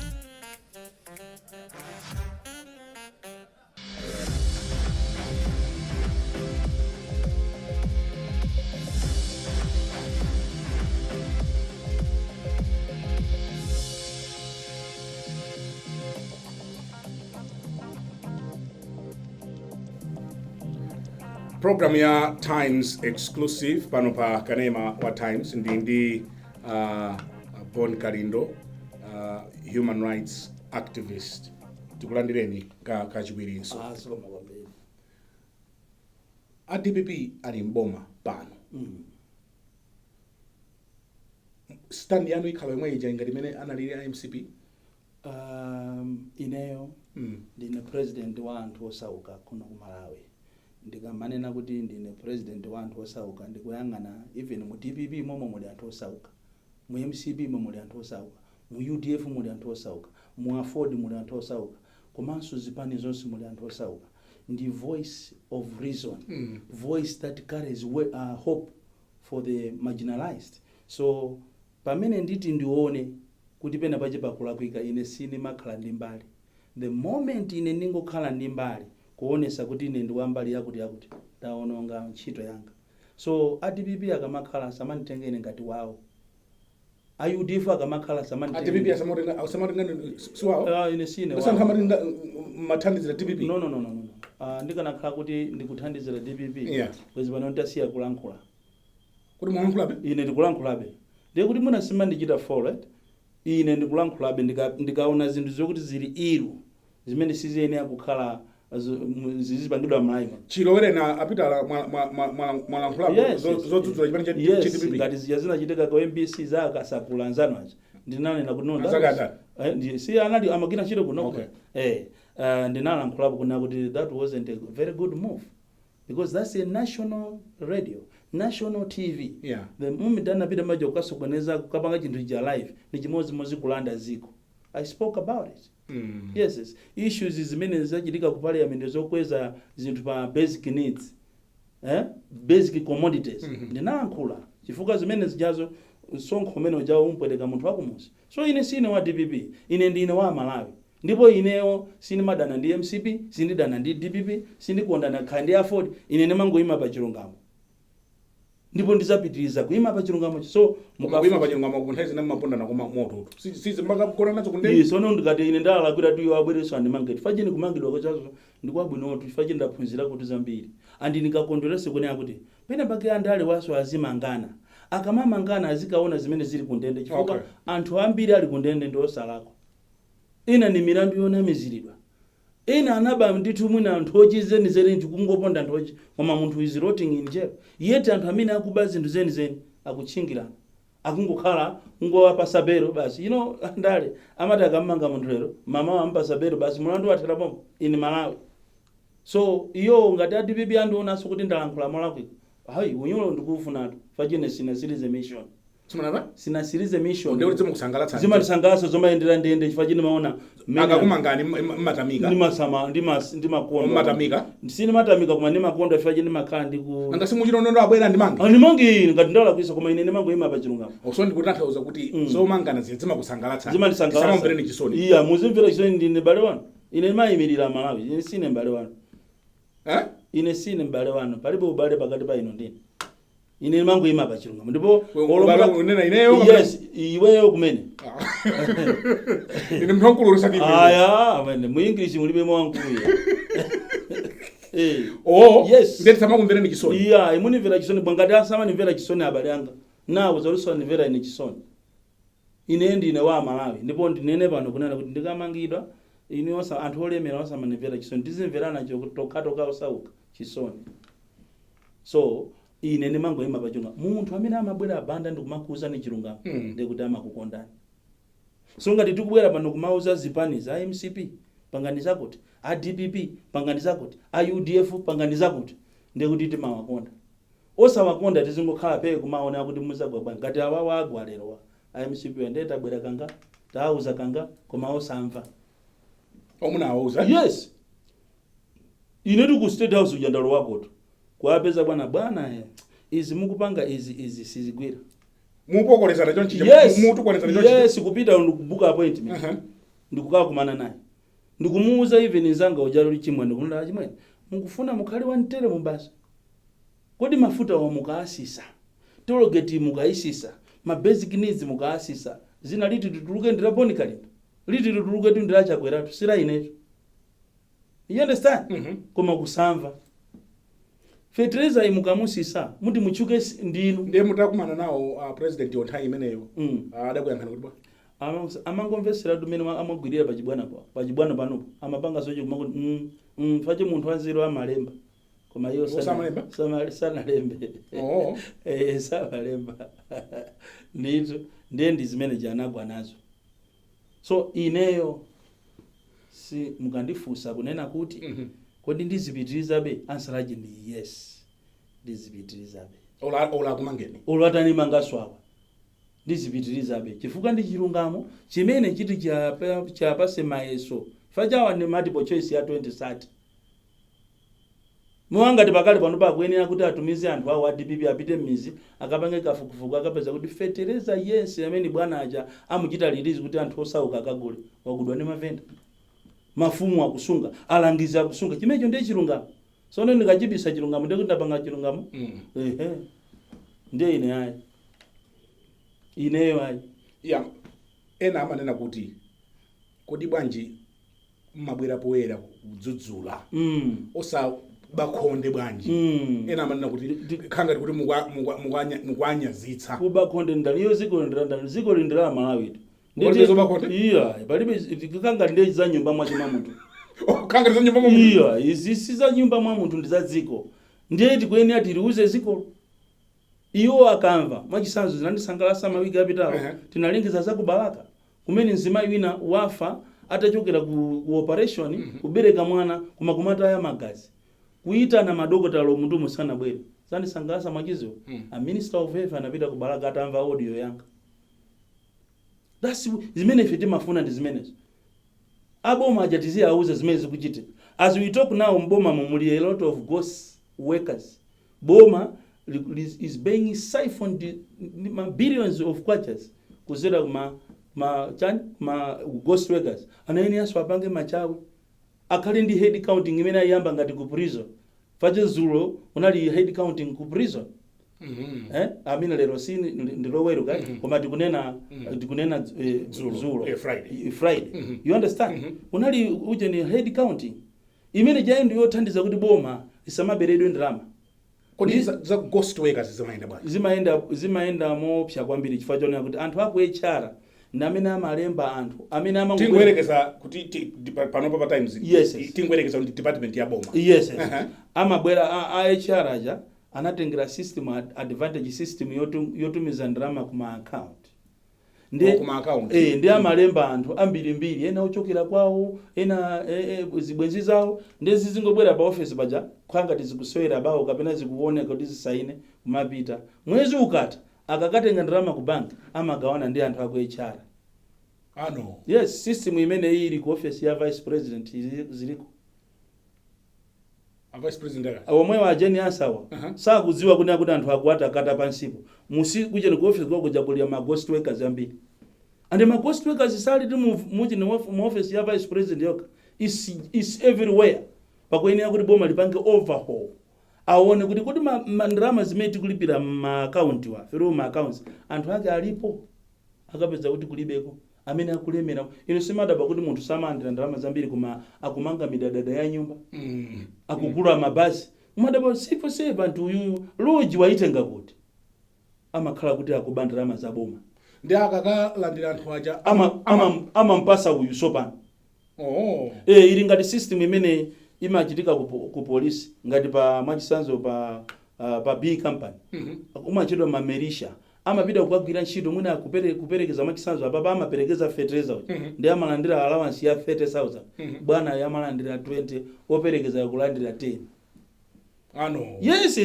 Program ya Times Exclusive pano pa kanema wa Times. Ndi Bon Kalindo, human rights activist. Tikulandireni kachiwirinso. Ah, zikomo kwambiri. A DPP ali mboma pano. Stand yanu ikhala yomwe ija ngati imene analili a MCP? Ineyo ndine president wa anthu osauka kuno ku Malawi. Ndikamanena kuti ndine president wa anthu osauka, ndikuyang'ana even mu DPP momwe muli anthu osauka, mu MCP momwe muli anthu osauka, mu UDF muli anthu osauka, mu AFORD muli anthu osauka, komanso zipani zonse muli anthu osauka. Ndi voice of reason, voice that carries hope for the marginalized. So pamene nditi ndione kuti pena pache pakulakwika, ine sindimakhala ndi mbali. The moment ine ndingokhala ndi mbali, kuonesa kuti ine ndi wambali yakuti yakuti, ndaononga ntchito yanga. So a DPP akamakhala, samanditenga ine ngati wawo. A UDF akamakhala, A samanditenga. DPP asamatenga siwawo? Ah, ine sine Basi anthu wawo. amati mathandizira DPP. No, no, no, no, no. Ndikanakhala kuti ndikuthandizira DPP, bwezi pano nditasiya kulankhula. Kuti mwalankhulabe? Ine ndikulankhulabe, ndiye kuti mwina simandichita follow, right? Ine ndikulankhulabe ndikaona zinthu zokuti zili ilu, zimene siziyenera kukhala zizipangidwa m'Malawi. Chilowerena apitala mwalankhulapo Yes, zodzudzula chipani cha yes, DPP. Ngati zija zinachitika ku MBC za akasakula anzanu aja, ndinanena kuti no, that Anzake was- si anali amagwira ntchito kuno. Ndinalankhulapo kuna kuti that wasn't a very good move, because that's a national radio, national TV. The moment anapita maja kukasokoneza, kukapanga chinthu cha live, ni chimodzimodzi kulanda ziko. I spoke about it. Yes. Issues zimene zachitika ku parliament zokweza zinthu pa basic needs, basic commodities, ndinalankhula chifukwa zimene zijazo, msonkho umene ujawo umpweteka munthu wakumuzi. So ine sine wa DPP, ine ndine wa Malawi. Ndipo ineyo sindimadana ndi MCP, sindidana ndi DPP, sindikondana khala ndi AFORD. Ine ndimangoyima pa chilungamo. Ndipo ndizapitiriza kuyima pa chilungamo. So Koma kuyima pa chilungamo, ku nthawi zina mmapondana koma moto sizi mpaka nazo kundende. Yes, ono ndikati ine ndalakwira tu, iwo abwereso andimange. Chifukwa kumangidwa kwachazo ndikwabwinotu, chifukwa ndaphunzira kuti zambiri. Andi ndikakondwerese kunena kuti pena pake andale waso azimangana. Akamamangana azikaona zimene zili kundende, chifukwa anthu ambiri ali kundende ndi osalakwa. Ena ni milandu yonamiziridwa, ena anaba ndithu, mwina anthu ochizenizeni ndikungoponda anthu ochi, koma munthu is rotting in jail. Yet anthu amene akuba zinthu zenizeni akutchingirana, akungokhala kungowapasa belo basi. Andale amati akammanga munthu lero, mama ampasa belo basi, mulandu wathera pompo in Malawi. So iyo ngati a DPP andionanso kuti ndalankhula molakwika, hayi, unyolo ndikuufunatu fachine sinasirize mission. Simunapa. Sinasirize mission. Ndiye kuti zimakusangalatsa? Zimandisangalatsa zomayendera ndende, chifukwa chine maona Akakumangani mmatamika? Ndimasama ndimakondwa. Mmatamika? Sinimatamika, koma ndimakondwa chifukwa chine ndimakhala ndiku Nanga simuchita nondo abwera ndimange? Andimangi ngati ndalakwisa, koma ine ndimangoyima pa chilungamo. So ndikutanthauza kuti zomangana ziya zimakusangalatsa? Zimandisangalatsa. Samamvereni chisoni? Iya, muzimvera chisoni, ndine m'bale wanu. Ine ndimayimirira Malawi. Ine sine m'bale wanu. Eh? Ine sine m'bale wanu, palibe ubale pakati pa ino ndine. Ine ndimangoyima pa chilungamo ndipo Ubale unena ineyo? Yes, iweyo kumene. Ine munthu wamkulu usati. Aya, amene mu English mulibe mwankulu ya. Oh. Yes. Ndiye samakumvereni chisoni? Iya, imunimvera chisoni bwangati asamanimvera chisoni abale anga nawo zaluso andimvera ine chisoni. Ine ndine wa Malawi, ndipo ndinene pano kunena kuti ndikamangidwa ine osa anthu olemera osamanimvera chisoni, tizimverana tokhatokha osauka chisoni. So ine ndimangoyima pa chilungamo. Munthu amene amabwera abanda ndikumakuwuzani chilungamo, ndikuti amakukondani. So ngati tikubwera pano kumauza zipani za MCP pangani zakuti, a DPP pangani zakuti, a UDF pangani zakuti, ndikuti timawakonda. Osawakonda tizingokhala peye kumaona kuti muzagwa bwanji. Ngati awawa agwa lero wa a MCP, ndiye tabwera kanga tawauza kanga, koma osamva. Omunawauza? Yes, ine ku State House uja ndalowakoto kuwapeza bwana, bwana, izi mukupanga izi, izi sizigwira. Mupokolezana chonchi? Yes. Mutukwanizana chonchi? Yes, kupita ndikubuka appointment, ndikukakumana naye, ndikumuuza. Even nzanga ujalo chimwe, ndikumunda chimwe, mukufuna mukhale wamtere mubasa, kodi mafuta wa mukaasisa, tollgate mukaisisa, ma basic needs mukaasisa, zina liti lituluke ndila Bon Kalindo, liti lituluke tu ndila Chakweratu, sila inetu, you understand? Mhm. Koma kusamva. Fetereza imukamusisa, muti muchuke ndinu. Ndiye mutakumana nawo president nthawi imeneyo, adakuyankhani kuti bwa? Amangomvesera tumene amagwirira pachibwana pachibwana panopo amapanga soche kumakuti fache munthu wanzeru amalemba, koma iyo Samalemba? Sanalembe. Oh. Eh, samalemba ndithu. Ndiye ndi zimene janagwa nazo. So ineyo si mukandifunsa kunena kuti kodi ndizipitirizabe, answer yache ndi yes, ndizipitirizabe. Ola akumangeni? Olo atanimangaso awa, ndizipitirizabe, chifukwa ndi chilungamo chimene chiti chapase mayeso fachawa ndi multiple choice ya 2030. Muwangati pakale pano pakuyenera kuti atumize anthu awo a DPP apite m'mizi akapange kafukufuku, akapeza kuti fetereza yense amene bwana aja amuchita release kuti anthu osauka akagule wagudwa ndi mavenda, mafumu akusunga, alangizi akusunga. Chimenecho ndiye chilungamo. Sono ndikachibisa chilungamo, ndiye kuti ndapanga chilungamo? Ehe, ndiye ine ayi, ineyo ayi. Ya, ena amanena kuti kodi bwanji mmabwera poyera kudzudzula, osaba khonde bwanji? Ena amanena kuti khangati kuti mukwanyazitsa. Kuba khonde ndani? Iyo ziko lindira ndani? Ziko lindira Malawi tu. Palibe zoba khonde? Iya, palibe. Kangati ndiye za nyumba mwache mwa munthu. Khangati za nyumba mwa munthu. Iya, izi si za nyumba mwa munthu, ndi za dziko. Ndiye tikuyenera tiliuze dzikolo, iwo akamva. Mwachisanzo, zinandisangalatsa mawiki apitawo, tinalengeza za kubalaka kumene mzimayi wina wafa atachokera ku operation kubereka mwana, koma kumataya magazi, kuyitana madokotala munthu musanabwere. Zandisangalatsa mwachiziwo, a Minister of Health anapita ku Balaka atamva audio yanga. That's zimene ife timafuna, ndi zimenezo. Aboma aja tiziyauza zimene zikuchitika. As we talk now, mboma muli a lot of ghost workers. Boma is being siphoned ma billions of kwachas kuzera kuma ma chani, ma ghost workers. Anayeneranso apange machawi, akhale ndi head counting imene ayamba ngati ku prison. Fache zulo unali head counting ku prison. Eh? Amene lero si ndi Loweruka, koma tikunena Dzulo. dzulo. Friday. Friday, you understand? Kunali uje ni head counting imene jayi ndi yothandiza kuti boma lisamaberedwe ndalama. Kodi za ghost workers zimayenda bwanji? Zimayenda moopsa kwambiri, chifukwa chonena kuti anthu aku HR ndi amene amalemba anthu amene Tingoyerekeza kuti panopa pa Times, Yes. tingoyerekeza kuti department ya boma. Yes. Amabwera a HR aja, anatengera system advantage system yotumiza ndalama kuma account. Oh, kuma account. Eh, ndi amalemba anthu ambirimbiri, ena ochokera kwawo, ena zibwenzi zawo, ndi zizingobwera pa office paja khangati zikusewera bawo kapena zikuoneka kuti zisaine, kumapita. Mwezi ukatha, akakatenga ndalama ku bank, amagawana ndi anthu aku HR. Ano. Yes, system imene ili ku office ya vice president ziliko. A vice president aka? Omwewa a Jane Ansah wa sakudziwa kunena kuti anthu akuwata akata pansipo musi kucheni ku office kwako jakulira ma ghost workers ambiri. And ma ghost workers sali ti muchini mu office ya vice president yoka, is everywhere. Pakuyenera kuti boma lipange overhaul, aone kuti ma ndalama zimene tikulipira ma account wa through ma accounts, anthu ake alipo? Akapeza kuti kulibeko, amene akulemera, ino simadaba kuti munthu samalandira ndalama zambiri koma akumanga midadada ya nyumba, akugula mabasi, umadaba civil servant uyuyu lodge waitenga kuti? Amakhala kuti akuba ndalama za boma. Ndi akakalandira anthu aja? Amampasa uyu sopano. Oh. E, ili ngati system imene imachitika ku polisi, ngati pa mwachisanzo pa B company, umachedwa mamerisha, amapita kukagwira ntchito mwina kuperekeza, mwachisanzo apapa amaperekeza fertilizer uja, ndi amalandira allowance ya 30,000. Bwana amalandira 20, operekeza kulandira 10. Ano. Yes.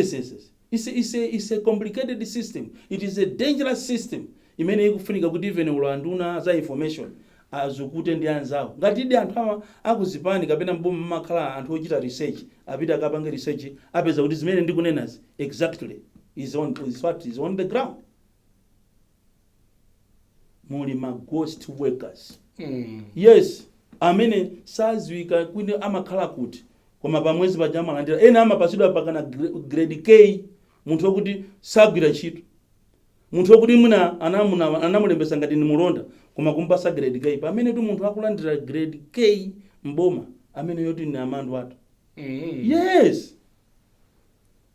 It's a complicated system. It is a dangerous system imene ikufunika kuti even ulanduna za information azukute ndi anzawo. Ngati idi anthu awa akuzipani kapena mboma makhala anthu ochita research, apita akapange research, apeza kuti zimene ndikunenazi exactly is what is on the ground. Muli ma ghost workers. Yes, amene saziwika kwine amakhala kuti, koma pamwezi paja amalandira. Ena amapasidwa pakana grade K, munthu wokuti sagwira ntchito, munthu wokuti mwina anamulembesa ngati ni mulonda, koma kumpasa grade K, pamene tu munthu akulandira grade K mboma amene yoti ni amandu athu. Yes,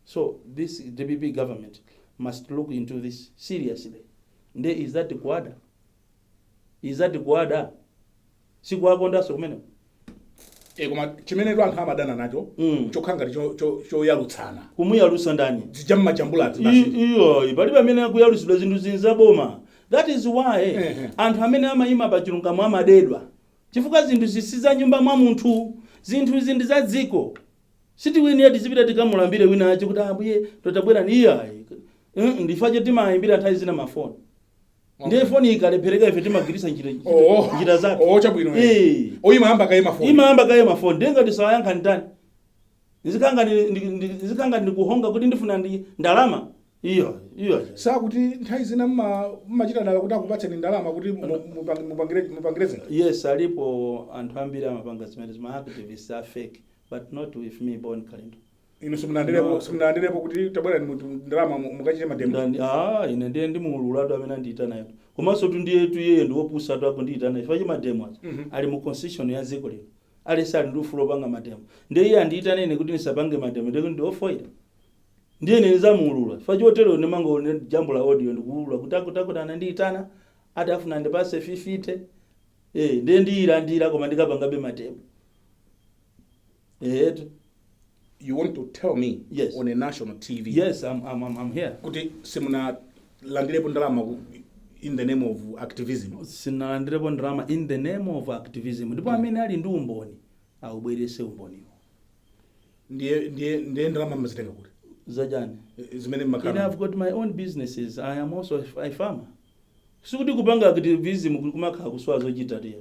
so this DPP government must look into this seriously. Nde is that kuada? Is that kuada? Sikuwakondanso kumene. E, koma chimene tu anthu amadana nacho chokhala ngati choyalutsana. Kumuyalusa ndani? Zija mmajambulazi basi. Iyo palibe amene akuyalusidwa. Zinthu zinzaboma. That is why anthu amene amayima pa chilungamo amadedwa, chifukwa zinthu zisi za nyumba mwa munthu. Zinthu izi ndi za dziko. Sitiwiniye tizipita tikamulambire wina acho kuti ambuye totabwera. Iyayi, ndifache timayimbira nthawi zina mafoni. Ndiye foni ikalephereka, ife timagwiritsa njira njira zake. Oh, chabwino. Eh. Oyimayamba kaye mafoni. Imayamba kaye mafoni. Ndiye ngati sawayankha ndani? Nzikanga ndikuhonga kuti ndifuna ndi ndalama iyo iyo. Sakuti nthawi zina mmachita dala kuti akupatseni ndalama kuti mupangire zinthu? Yes, alipo anthu ambiri amapanga zimene ma activists are fake, but not with me, Bon Kalindo. Inu simunalandirepo? No. Simunalandirepo kuti tabwera ndalama mukachite mademo? Ah, ine ndiye ndimuululatu amene andiitana yetu, komanso tu ndiye tu iye ndi wopusa tu akundiitana chifukwa cha mademo aja. Ali mu constitution ya dziko lino, aliyense ali ndi ufulu wopanga mademo. Ndiye iye andiitana ine kuti ndisapange mademo, ndiye kuti ndi ofoira. Ndiye ine ndizamuulula chifukwa chotero. Ndimango jambula audio ndikuulula kuti akuti anandiitana, ati afuna ndipase 50. Eh, ndiye ndiyilandira, koma ndikapangabe mademo etu. You want to tell me Yes. on a national TV Yes, I'm here. kuti simunalandirepo ndalama in the name of activism? Sinalandirepo ndalama in the name of activism, ndipo amene ali ndi umboni aubwerese umboniwo. Ndiye ndalama mmazitenga kuti? Zajani? Zimene Ine mmakhala. I've got my own businesses. I am also a farmer. Sikuti kupanga activism kumakhala kusowa zochita tiya,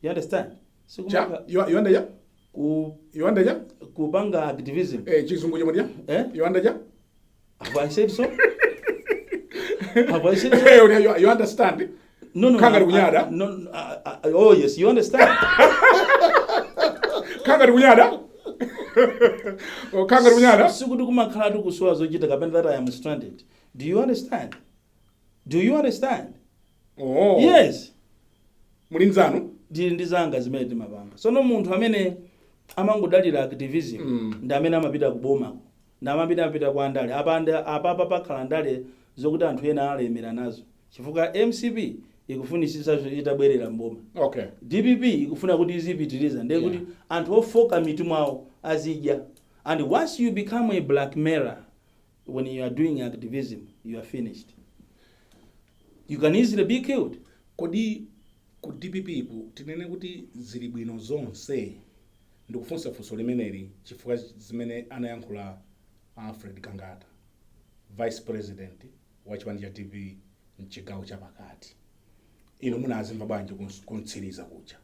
you understand? Cha Sikumakha Yoanda cha ku Yoanda cha kupanga activism. Eh, chizungu chomwe cha Eh? Yoanda cha Have I said so? Have I said so? Eh, you understand? No. Kanga kunyada. No, oh yes, you understand. Kanga kunyada. Okhanga kunyada. Sikuti kumakhala kusowa zochita kapena that I am stranded. Do you understand? Do you understand? Oh. Yes. Muli nzanu? Ndili ndi zanga zimene timapanga. Sono munthu amene amangodalira activism ndi amene amapita kubomako, ndi amapita amapita kwa andale. Apapa pakhala ndale zokuti anthu ena alemera nazo, chifukwa MCP ikufunisisa itabwerera mboma. DPP ikufuna kuti izipitiriza, ndiye kuti anthu ofoka mitu mwawo azidya. And once you become a blackmailer when you are doing activism, you are finished. You can easily be killed. Kodi ku DPP ku tinene kuti zili bwino zonse? Ndikufunsa funso limeneli chifukwa zimene anayankhula Alfred Gangata, vice president wa chipani cha DPP mchigawo chapakati, inu munazimva bwanji kuntsiriza kuja?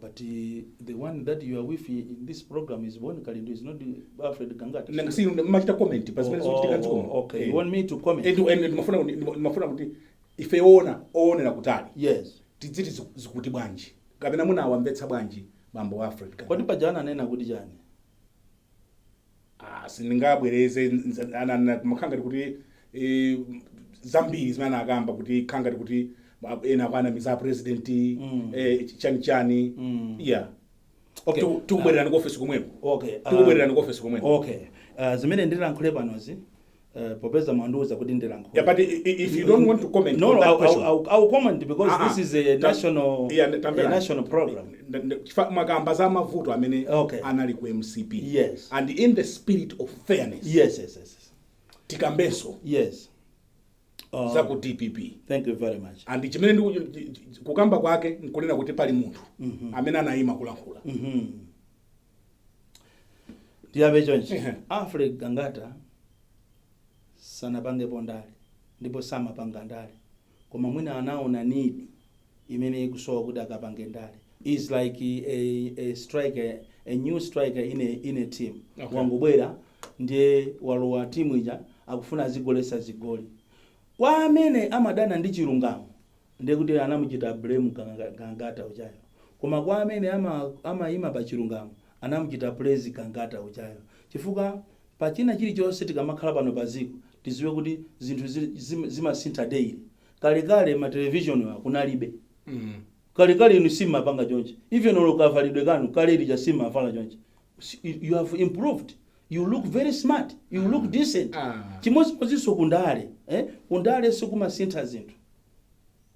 But the one that you are with in this program is Bon Kalindo, is not Alfred Gangata. Nanga si machita comment pa zimene zikuchitika mdziko muno? Oh, okay. You want me to comment? And ndimafuna kuti ife ona oonera kutali tidziti zikuti bwanji, kapena munawamvetsa bwanji bambo wa Alfred Gangata? Kodi paja ananena kuti chani? Ah, sindingabwereze. Makhangati kuti zambiri zimene akamba kuti khangati kuti ena akwanamiza president, chani chani. Yeah. Tikubwererani ku office komweko. Tikubwererani ku office komweko. Okay. Zimene ndilankhule panozi, popeza mwandiuza kuti ndilankhule. Yeah, but if you don't want to comment No, on no, that I'll, question. I'll comment because Ah, this is a national, yeah, a tamverani. national program. Chifukwa mwakamba za mavuto amene anali ku MCP. And in the spirit of fairness, tikambenso za ku DPP. Thank you very much. And chimene kukamba kwake nkunena kuti pali munthu amene anayima kulankhula. Ndiyambe chonchi. Ehe. Alfred Gangata sanapangepo ndale ndipo samapanga ndale, koma mwina anaona need imene ikusowa kuti akapange ndale. Is like a striker, a new striker in a team. Wangobwera, ndiye walowa timu ija, akufuna azigolesa zigoli. Kwa amene amadana ndi chilungamo, ndiye kuti anamuchita blame Gangata uchayo, koma kwa amene amayima pa chilungamo, anamuchita praise Gangata uchayo, chifukwa pachina chilichonse tikamakhala pano pa ziko, tiziwe kuti zinthu zimasintha daily. Kalekale ma television wa kunalibe. Kalekale inu simapanga chonchi. Even olo kavalidwe kanu kale lija simavala chonchi. You have improved. You look very smart, you look decent. Chimodzimodzinso kundale, eh? Kundale sikumasintha zinthu,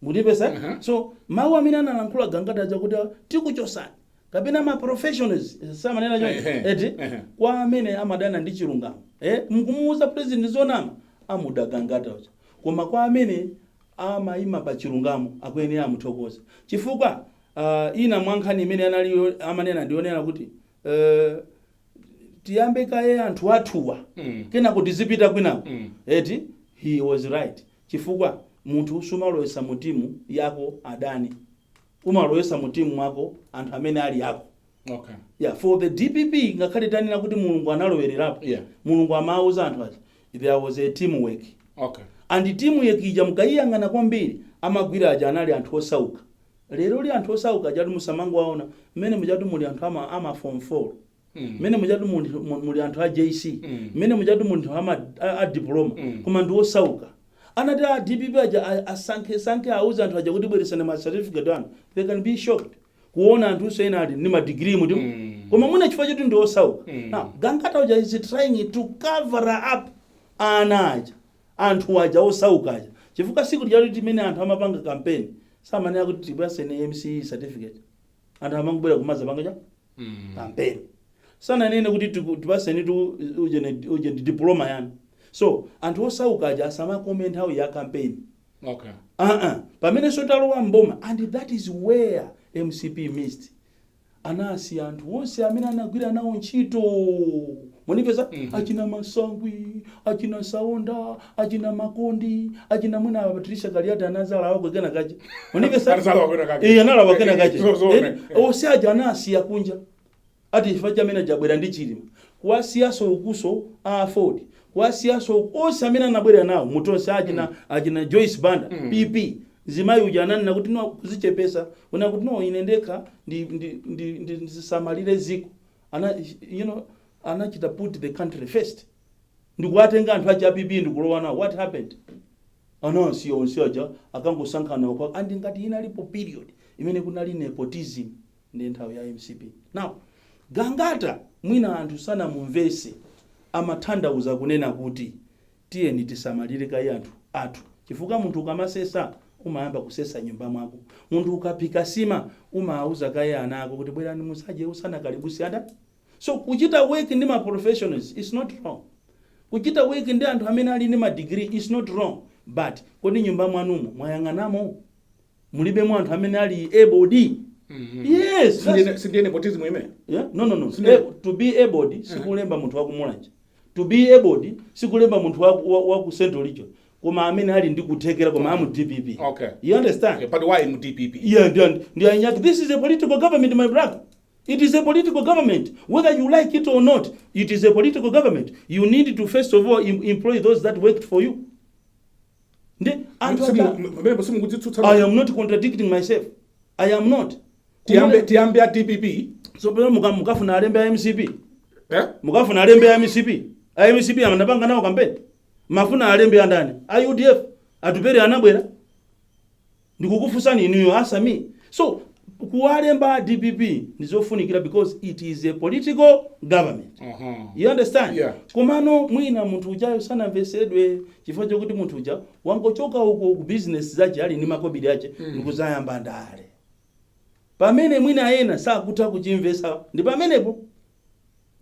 mundipesa? Mhm. So mawu amene analankhula Gangata aja kuti tikuchosani kapena ma professionals samanena choncho, eti? Ehe. Kwa amene amadana ndi chilungamo, eh? Mkumuuza president zonama, amuda Gangata uja, koma kwa amene amayima pa chilungamo, akuyenera amuthokoze, chifukwa ina mwa nkhani imene anali amanena ndionera kuti tiyambe kaye anthu athuwa, kenako tizipita kwinako. Eti? He was right, chifukwa munthu sumalowesa mu timu yako adani, umalowesa mu timu mwako anthu amene ali ako. Yeah, for the DPP, ngakhale tanena kuti Mulungu analowererapo, Mulungu amauza anthu aja, there was a teamwork. And teamwork ija mukayiyang'ana kwambiri, amagwira aja anali anthu osauka. Lero li anthu osauka ajatu musamangowaona. Mmene mujatu muli anthu ama form 4, mmene mujatu muli anthu a JC, mmene mujatu munthu a diploma, koma ndi osauka. Anati a DPP aja asankhe sankhe, auze anthu aja kuti bweresani ma certificate anu, they can be shocked kuona anthu ena ali ndi ma degree muti, koma mwina chifukwa choti ndi osauka. Now Gangata uja is trying to cover up ana aja, anthu aja osauka aja, chifukwa siku lijalo timene anthu amapanga campaign samanena kuti tibwaseni MCE certificate. Anthu amangobwera kumaza panga cha campaign, sananene kuti tipaseni tu uje ndi diploma yanu. So anthu osauka aja asamakome nthawi ya campaign. Pamene sotalowa mboma, and that is where MCP missed. Anasi anthu onse amene anagwira nawo ntchito, munipeza? Achina Masangwi, achina Saonda, achina Makondi, achina mwina Patricia Kaliati anazala wako kena kache, munipeza? Anazala wako kena kache. Eh, anala wako kena kache. Zo. Eh, onse aja anasiya kunja, ati chifukwa chamene jabwera ndi Chilima, kuwasiyaso ukuso a Ford, kuwasiyaso onse amene anabwera nawo mutonse, achina Joyce Banda, PP zimayi uja ananena kuti no, kuzichepesa una kuti no, ine ndekha ndisamalire ziko. Ana, anachita put the country first ndikuwatenga anthu achi app ndikulowa nawo. What happened? Anasiya onse aja, akangosankhana kwa and ngati inalipo period imene kunali nepotism ndi nthawi ya MCP. Now Gangata, mwina anthu sanamumvese, amatanthauza kunena kuti tiyeni tisamalire kayi anthu athu, chifukwa munthu ukamasesa umayamba kusesa nyumba mwako. Munthu ukaphika sima umawuza kayi ana ako kuti bwerani musadye usanakalibusi ada. So kuchita work ndi ma professionals is not wrong. Kuchita work ndi anthu amene ali ndi ma degree is not wrong, but kodi nyumba mwanumo mwayang'anamo, mulibemo anthu amene ali able? Yes, Sindiye nepotism imene? Yeah? No. To be able sikulemba munthu wakumulanje. To be able sikulemba munthu wa ku Central Region, koma amene ali ndi kuthekera, koma amu DPP. You understand? Okay, but why mu DPP? Yeah, ndi anyaki. This is a political government, my brother. It is a political government. Whether you like it or not, it is a political government. You need to first of all employ those that worked for you. Ndi anthu Pamenepo simukudzitsutsa? I am not contradicting myself. I am not. Tiyambe a DPP. So pano mukafuna alembe a MCP. Eh? Mukafuna alembe a MCP. A MCP amanapanga nawo campaign. Mafuna alembe andani? A UDF. Atupere anabwera. Ndikukufunsani inuyo, asami. So kuwalemba a DPP ndizofunikira because it is a political government. You understand? Yeah. Komano mwina munthu ujayo sanamvesedwe chifukwa chokuti munthu uja wangochoka uko ku business zache, ali ndi makobiri ache, ndikuzayamba ndale. Pamene mwina ena sakutha kuchimvesa ndi pamenepo.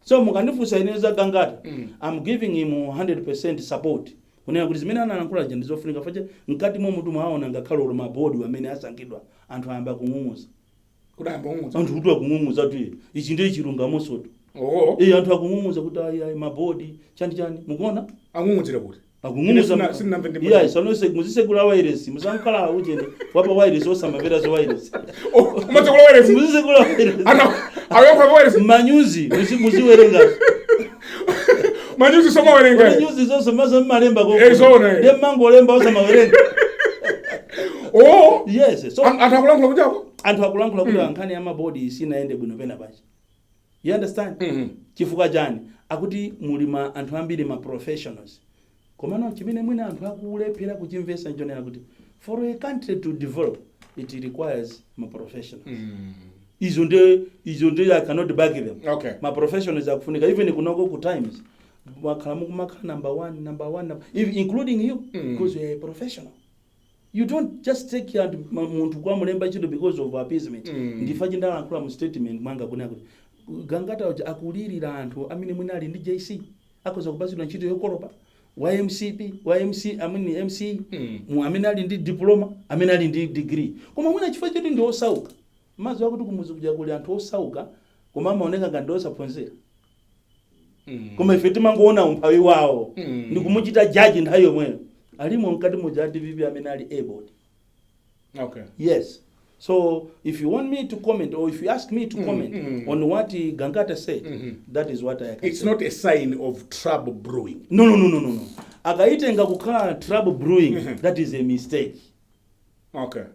So mukandifunsa ine za Gangata, I'm giving him 100% support kunena kuti zimene analankhula zija ndizofunika. Fache mkati mwa mutu mwaona ngakhale olo mabodi amene asankhidwa, anthu ayamba kung'ung'uza. Kudayamba kung'ung'uza? Anthu kuti akung'ung'uza tu, ichi ndiye chilungamosotu. Oh. Eh, anthu akung'ung'uza kuti ayi ayi, mabodi chani chani, mukuona? Ang'ung'uzira kuti? Akung'ung'uza. Ine sinamve ndi Iya, sanose muzisekula wireless, musankhala uchene wapa wireless osamamvera zo wireless. Oh, umatsekula wireless? Muzisekula wireless. Ana ayonkha wireless? Manyuzi muziwerenga. Manyuzi somawerenga. Kuti nyuzi zonse maso mmalemba ko. Eh, zoona, eh. Ndiye mmangolemba osamawerenga. Oh. Yes, so Anthu akulankhula kunjako? Anthu akulankhula kuti nkhani ya mabodi sinayende bwino pena pacha. You understand? Mhm. Chifukwa chani? Akuti muli ma anthu ambiri ma professionals, komano chimene mwina anthu akulephera kuchimvesa nchonena kuti for a country to develop, it requires ma professionals. Izo nde I cannot back them. Ma professionals akufunika. Even kunoko ku Times makhala mukumakhala number one, number one, number, including you, because you are a professional. You don't just take anthu munthu kwamulemba ntchito because of appeasement. Ndifa chindalankhula mu statement mwanga kunena kuti Gangata uja akulirira anthu amene mwina ali ndi JC, akhoza kupatsidwa ntchito yokolopa, wa MCP, wa MC, amene MC, mu amene ali ndi diploma, amene ali ndi degree, koma mwina chifukwa choti ndi osauka. Maziwa kuti kumuzi kuja kuli anthu osauka koma amaoneka ngati ndi osaphunzira, koma ife timangoona umphawi wawo ndikumuchita jaji nthawi yomweyo. Alimo mkati muja a DPP amene ali able. Yes, so if you want me to comment or if you ask me to comment on what Gangata said, that is what I can It's say. Not a sign of trouble brewing? No. Akaitenga kukhala trouble brewing, that is a mistake.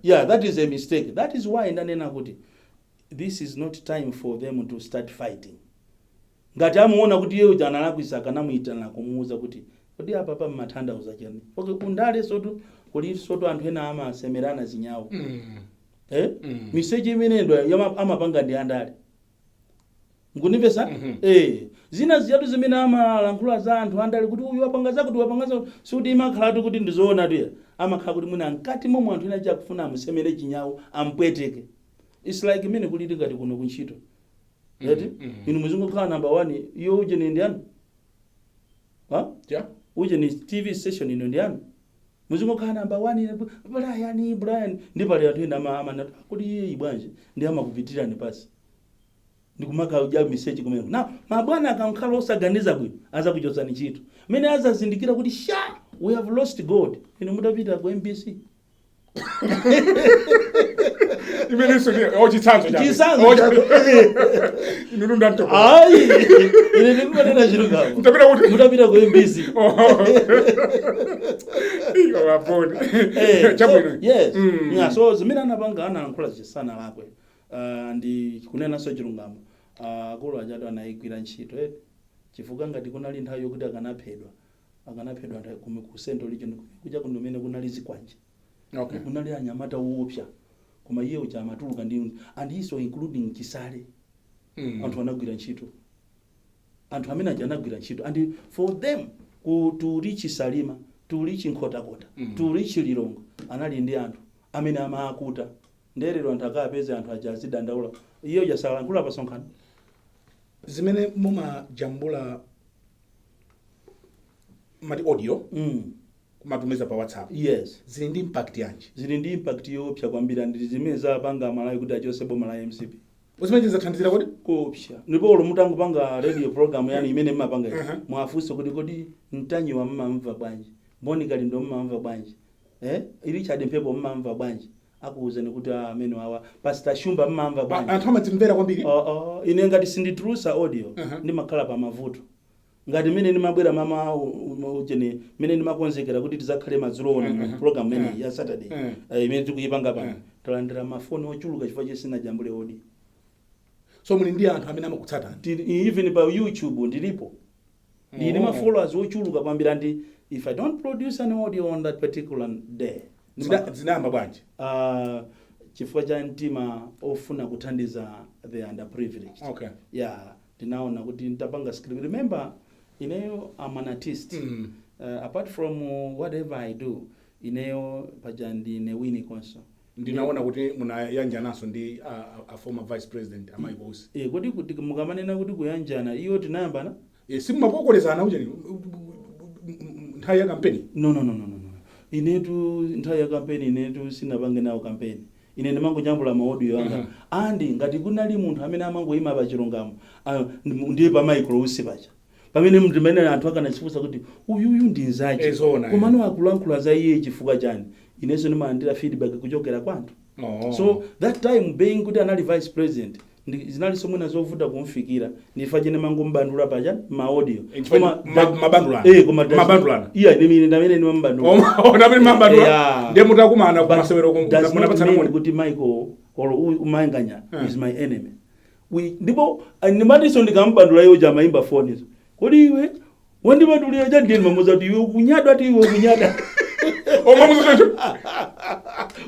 Yeah, that is a mistake. That is why ndanena kuti this is not time for them to start fighting. Ngati amuona kuti iye uja analakwisa, akanamuyitana kumuuza kuti kodi apa pa mmatanthauza chani? Okay, kundale sotu kuli sotu anthu ena amasemerana zinyawo. Eh? Miseche imeneyo amapanga ndi andale, mkunimvesa? Mhm. Eh, zina ziyatu zimene amalankhula za anthu andale kuti uyu wapanga zakuti, wapanga zakuti, sikuti imakhalatu kuti ndizoona tuya. Amakhala kuti mwina mkati momwe anthu ena chakufuna amusemere chinyawo, ampweteke. It's like imene kulili ngati kuno kuntchito eti, inu muzingokhala number one, iyo uje ni ndiyanu, ha? Uje ni TV station ino ndiyanu, muzingokhala number one, Brian, Brian, ndi pali anthu ena ama kuti iye bwanji ndi amakupitirani pasi ndikumaka uja miseche kumene na mabwana akankhala osaganiza bwino azakuchotsani ntchito mene azazindikira kuti sha, we have lost God. Inu mutapita ku MBC. Imenenso ndi oh, chitsanzo chabe. Chitsanzo Oh, chabe. Inu ndamtoko. Ayi, ine ndikumanena chilungamo. Mutapita kuti? Mutapita ku MBC. Waponi. Eh, Chabwino. so, yes. Yeah, so zimene anapanga, analankhula zisana lakwe, ndi kunenanso chilungamo. Akulu ajatu anayigwira ntchito eti, chifukwa ngati kunali nthawi yokuti akanaphedwa, akanaphedwa nthawi ku Central Region kuja kumene kunali zikwanje, kunali anyamata woopsa, koma iye uja amatuluka ndi, and iso including Chisale. Anthu anagwira ntchito, anthu amene aja anagwira ntchito, and for them to reach Salima, to reach Nkhotakota, to reach Lilongwe, anali ndi anthu amene amaakuta. Nderero anthu akapeze anthu aja azidandaula, iye uja salankhula pasonkhano. Zimene mumajambula mati audio, kumatumiza pa WhatsApp, zili ndi impact yanji? Zili ndi impact yoopsa kwambiri, and zimene zapanga Amalawi kuti achose boma la MCP. Zimene zathandizira kodi? Koopsa. Ndipo olo mutangopanga radio program yani imene mmapanga iyi, mwafunse kuti, kodi Mtanyiwa mmamva bwanji? Bon Kalindo mmamva bwanji? Richard Mphepo mmamva bwanji? Akuwuzani kuti, ah, amene awa, Pastor Shumba mmamva bwanji? Anthu amadzimvera kwambiri. Oh. Ine ngati sinditulusa audio, ndimakhala pa mavuto. Ngati mene ndimabwera mama uchene, mene ndimakonzekera kuti tizakhale madzulo ono mu program imene ya Saturday, imene tikuyipanga pano, talandira mafoni ochuluka chifukwa chesinajambule audio. So muli ndi anthu amene amakutsatani? Even pa YouTube ndilipo, ndili ma followers ochuluka kwambiri, and if I don't produce an audio on that particular day, Zinayamba bwanji? Chifukwa cha mtima ofuna kuthandiza the underprivileged. Yeah, ndinaona kuti nditapanga script, remember ineyo I'm an artist. Apart from whatever I do, ineyo paja ndine Winiko nso. Ndinaona kuti munayanjananso ndi a former vice president, a Michael Usi. Eh, kodi kuti mukamanena kuti kuyanjana, iyo tinayambana? Simumapokolezana ucheni nthawi ya kampeni? No, no, no, no, no, no. Inetu nthawi ya kampeni inetu sinapange nawo kampeni. Ine ndimangojambula ma audio anga. And ngati kunali munthu amene amangoyima pa chilungamo, ndiye pa Michael Usi paja, pamene mndimene anthu akanachifunsa kuti uyuyu ndi nzache, Zoona, eh. komano akulankhula za iye chifukwa chani? Inenso ndimalandira feedback kuchokera kwa anthu. So that time being kuti anali vice president, zinalinso mwina zovuta kumfikira, ndifa chene mangombandula paja ma audio. Chifukwa mabandulana. Eh, koma Mabandulana. Iya, ine ndamene ndimambandula. Ndamene mabandula. Yeah. Ndiye mutakumana But kumasewero does not munapatsana mean moni? kuti Michael or Manganya is my enemy. Ndipo ndimatinso ndikambandula iwo jamayimba foni izo, kodi iwe wandibandulira cha? Ndiye ndimamuza kuti iwe ukunyada, ti iwe ukunyada. Omwe muzocho.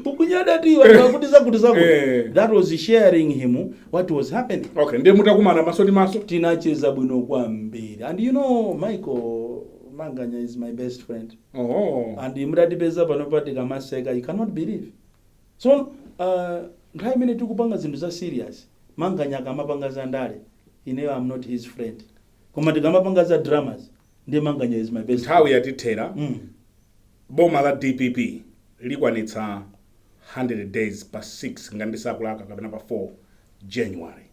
Ukunyada ti iwe kuti zakuti zakuti. That was sharing him what was happening. Okay, ndiye mutakumana maso ndi maso? Tinacheza bwino kwambiri, and you know Michael Manganya is my best friend. And mudatipeza pano tikamaseka, you cannot believe. So nthawi imene tikupanga zinthu za serious, Manganya akamapanga za ndale, ineyo am not his friend, koma tikamapanga za dramas, ndiye Manganya is my best. Nthawi yatithera. Boma la DPP likwanitsa 100 days pa 6, ngati ndisakulaka, kapena pa 4 January.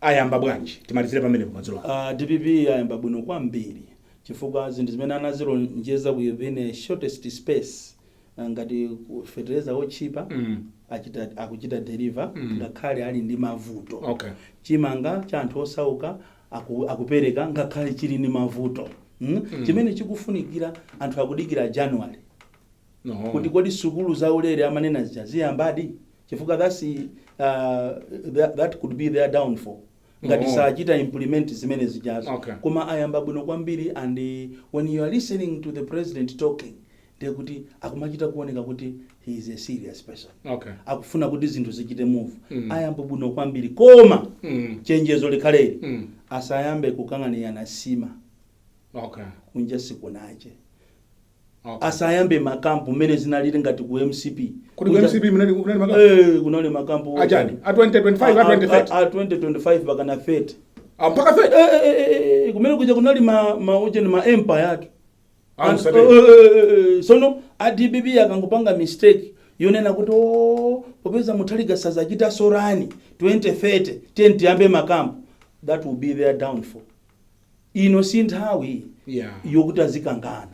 Ayamba bwanji? Timalizire pamenepo madzulo ano. DPP ayamba bwino kwambiri, chifukwa zinthu zimene anazilonjeza within a shortest space, ngati fertilizer wochipa, akuchita deliver, ngakhale ali ndi mavuto. Chimanga cha anthu osauka akupereka ngakhale chili ndi mavuto. Chimene chikufunikira, anthu akudikira January, No. kuti kodi sukulu zaulere amanena zija ziyambadi? Chifukwa that could be their downfall ngati sachita implement zimene zijazo. Koma ayamba bwino kwambiri, and when you are listening to the president talking, ndiye kuti akumachita kuoneka kuti he is a serious person, akufuna kuti zinthu zichite move. Ayamba bwino kwambiri, koma chenjezo likhaleli, asayambe kukang'anirana sima kunja sikunache. Asayambe makampu mmene zinalili ngati ku MCP. Kuti ku MCP munali makampu? Eh, kunali makampu. Achani? A 2025, a 2030? A 2025 pakana 30. Ah, mpaka 30? Eh, kumene kuja kunali ma ujeni, ma empire atu. Ah, musatero. Sono a DPP akangopanga mistake yonena kuti, oh, popeza Mutharika sazachita so run 2030, tiye tiyambe makampu, that will be their downfall. Ino si nthawi yokuti azikangana.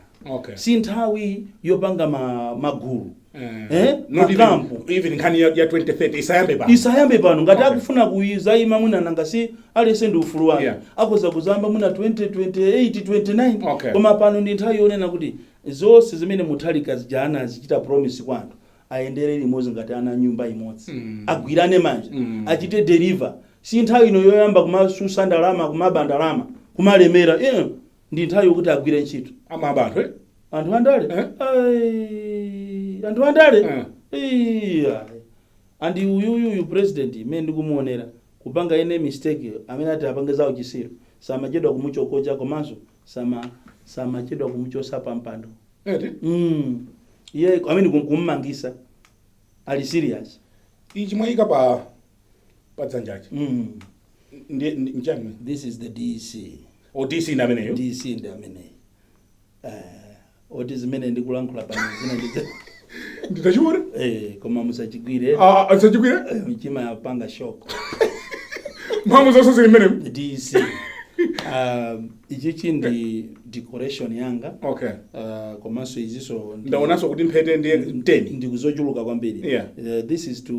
Si nthawi yopanga magulu, Not even, makampu. Even nkhani ya 2030 isayambe pano. Isayambe pano. Ngati akufuna kuizayima mwina, nanga si aliyense ndi ufulu wake, akhoza kuzamba mwina 2028, 29. Koma pano ndi nthawi yonena kuti zonse zimene Mutharika zija anazichita promise kwa anthu, ayendere limodzi ngati ana nyumba imodzi, agwirane manja, achite deliver. Si nthawi ino yoyamba kumasusa ndalama, kumaba ndalama, kumalemera. Yeah. Ndi nthawi yokuti agwire ntchito. Amaba anthu, eh? Anthu andale. Eh? Ai, anthu andale. Eh. Iya. Andi uyuyuyu president imene ndikumuonera kupanga ene mistake, amene ati apange zawo chisiru, samachedwa kumuchokocha, komanso samachedwa kumuchosa pampando. Eti? Iye amene kummangisa ali serious. Ichi mwayika pa dzanjachi ndi nchani? This is the DC. O, DC ndi ameneyo? DC ndi ameneyo. Oti zimene ndikulankhula pano zina ndi Nditachiona. Koma musachigwire. Ah, asachigwire. Mchima yapanga shock. Mphamvu zonse zili mmenemo. DC. Ichichi ndi decoration yanga. Komanso iziso Ndaonanso kuti mphete ndiye 10. Ndikuzochuluka kwambiri. Yeah. This is to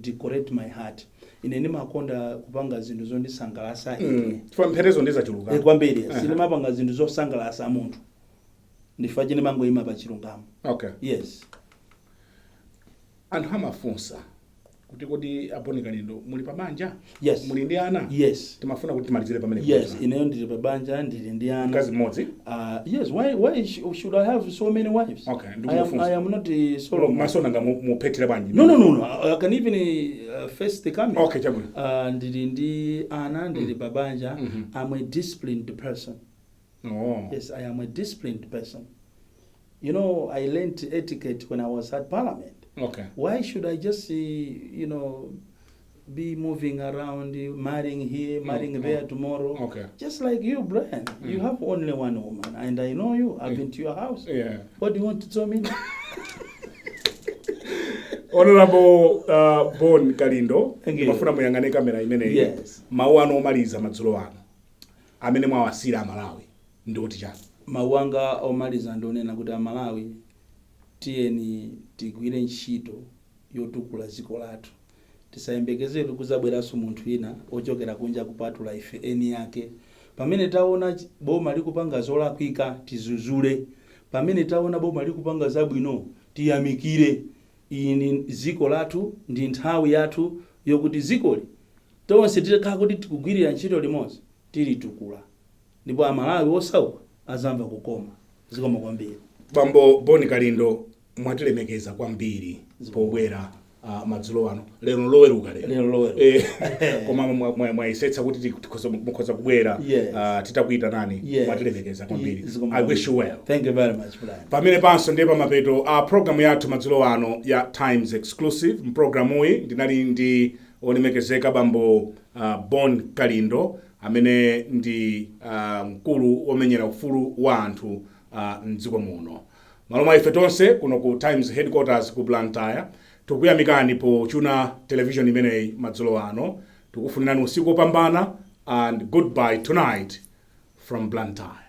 decorate my heart. Ine ndimakonda kupanga zinthu zondisangalasa ine. Chifukwa mphetezo ndizachuluka. Kwambiri. Sindimapanga zinthu zosangalasa munthu, ndifa chine mangoyima pa chilungamo. Yes. Anthu amafunsa kuti kodi a Bon Kalindo muli pa banja? Yes. Muli ndi ana? Yes. Timafuna kuti timalizire pamene. Yes, ineyo ndili pa banja, ndili ndi ana. Mkazi mmodzi? Yes. Why should I have so many wives? Okay, I am, ndikufunsa. I am not Solomon. Masonanga muphethera bwanji? No. I can even face the camera. Okay, chabwino. Ndili ndi ana, ndili pa banja. I'm a disciplined person. Oh. Yes, I am a disciplined person. I learned etiquette when I was at Parliament. Why should I just be moving around, marrying here, marrying there tomorrow? Just like you, Brian. You have only one woman, and I know you. I've been to your house. What do you want to tell me now? Honorable Bon Kalindo, Thank you. ndimafuna muyang'ane kamera imeneyi. Yes. Mawu anu omaliza madzulo ano amene mwawasira Amalawi ndi oti chani? Mawu anga omaliza ndionena kuti Amalawi, tiyeni tigwire ntchito yotukula dziko lathu. Tisayembekezere kuzabweranso munthu wina ochokera kunja kupatula ife eni yake. Pamene taona boma likupanga zolakwika, tizuzule. Pamene taona boma likupanga zabwino, tiyamikire. Iyi ndi dziko lathu, ndi nthawi yathu yokuti dzikoli tonse tikhala kuti tikugwirira ntchito limodzi, tilitukula, ndipo Amalawi osauka azamva kukoma. Zikoma kwambiri. Bambo Bon Kalindo, mwatilemekeza kwambiri pobwera madzulo ano, lero Loweruka lero. Lero Loweruka. Koma mwayesetsa kuti mukhoza kubwera. Titakuyitanani. Mwatilemekeza kwambiri. Zikoma I wish you well. Thank you very much, Brian. Pamene panso ndiye pamapeto a programu yathu madzulo ano ya Times Exclusive. Mpulogalamuyi ndinali ndi olemekezeka bambo Bon Kalindo, amene ndi mkulu womenyera ufulu wa anthu mdziko muno. Malo mwa ife tonse kuno ku Times headquarters ku Blantyre, tikuyamikani pochuna television imeneyi madzulo ano. Tikufunirani usiku wopambana and goodbye tonight from Blantyre.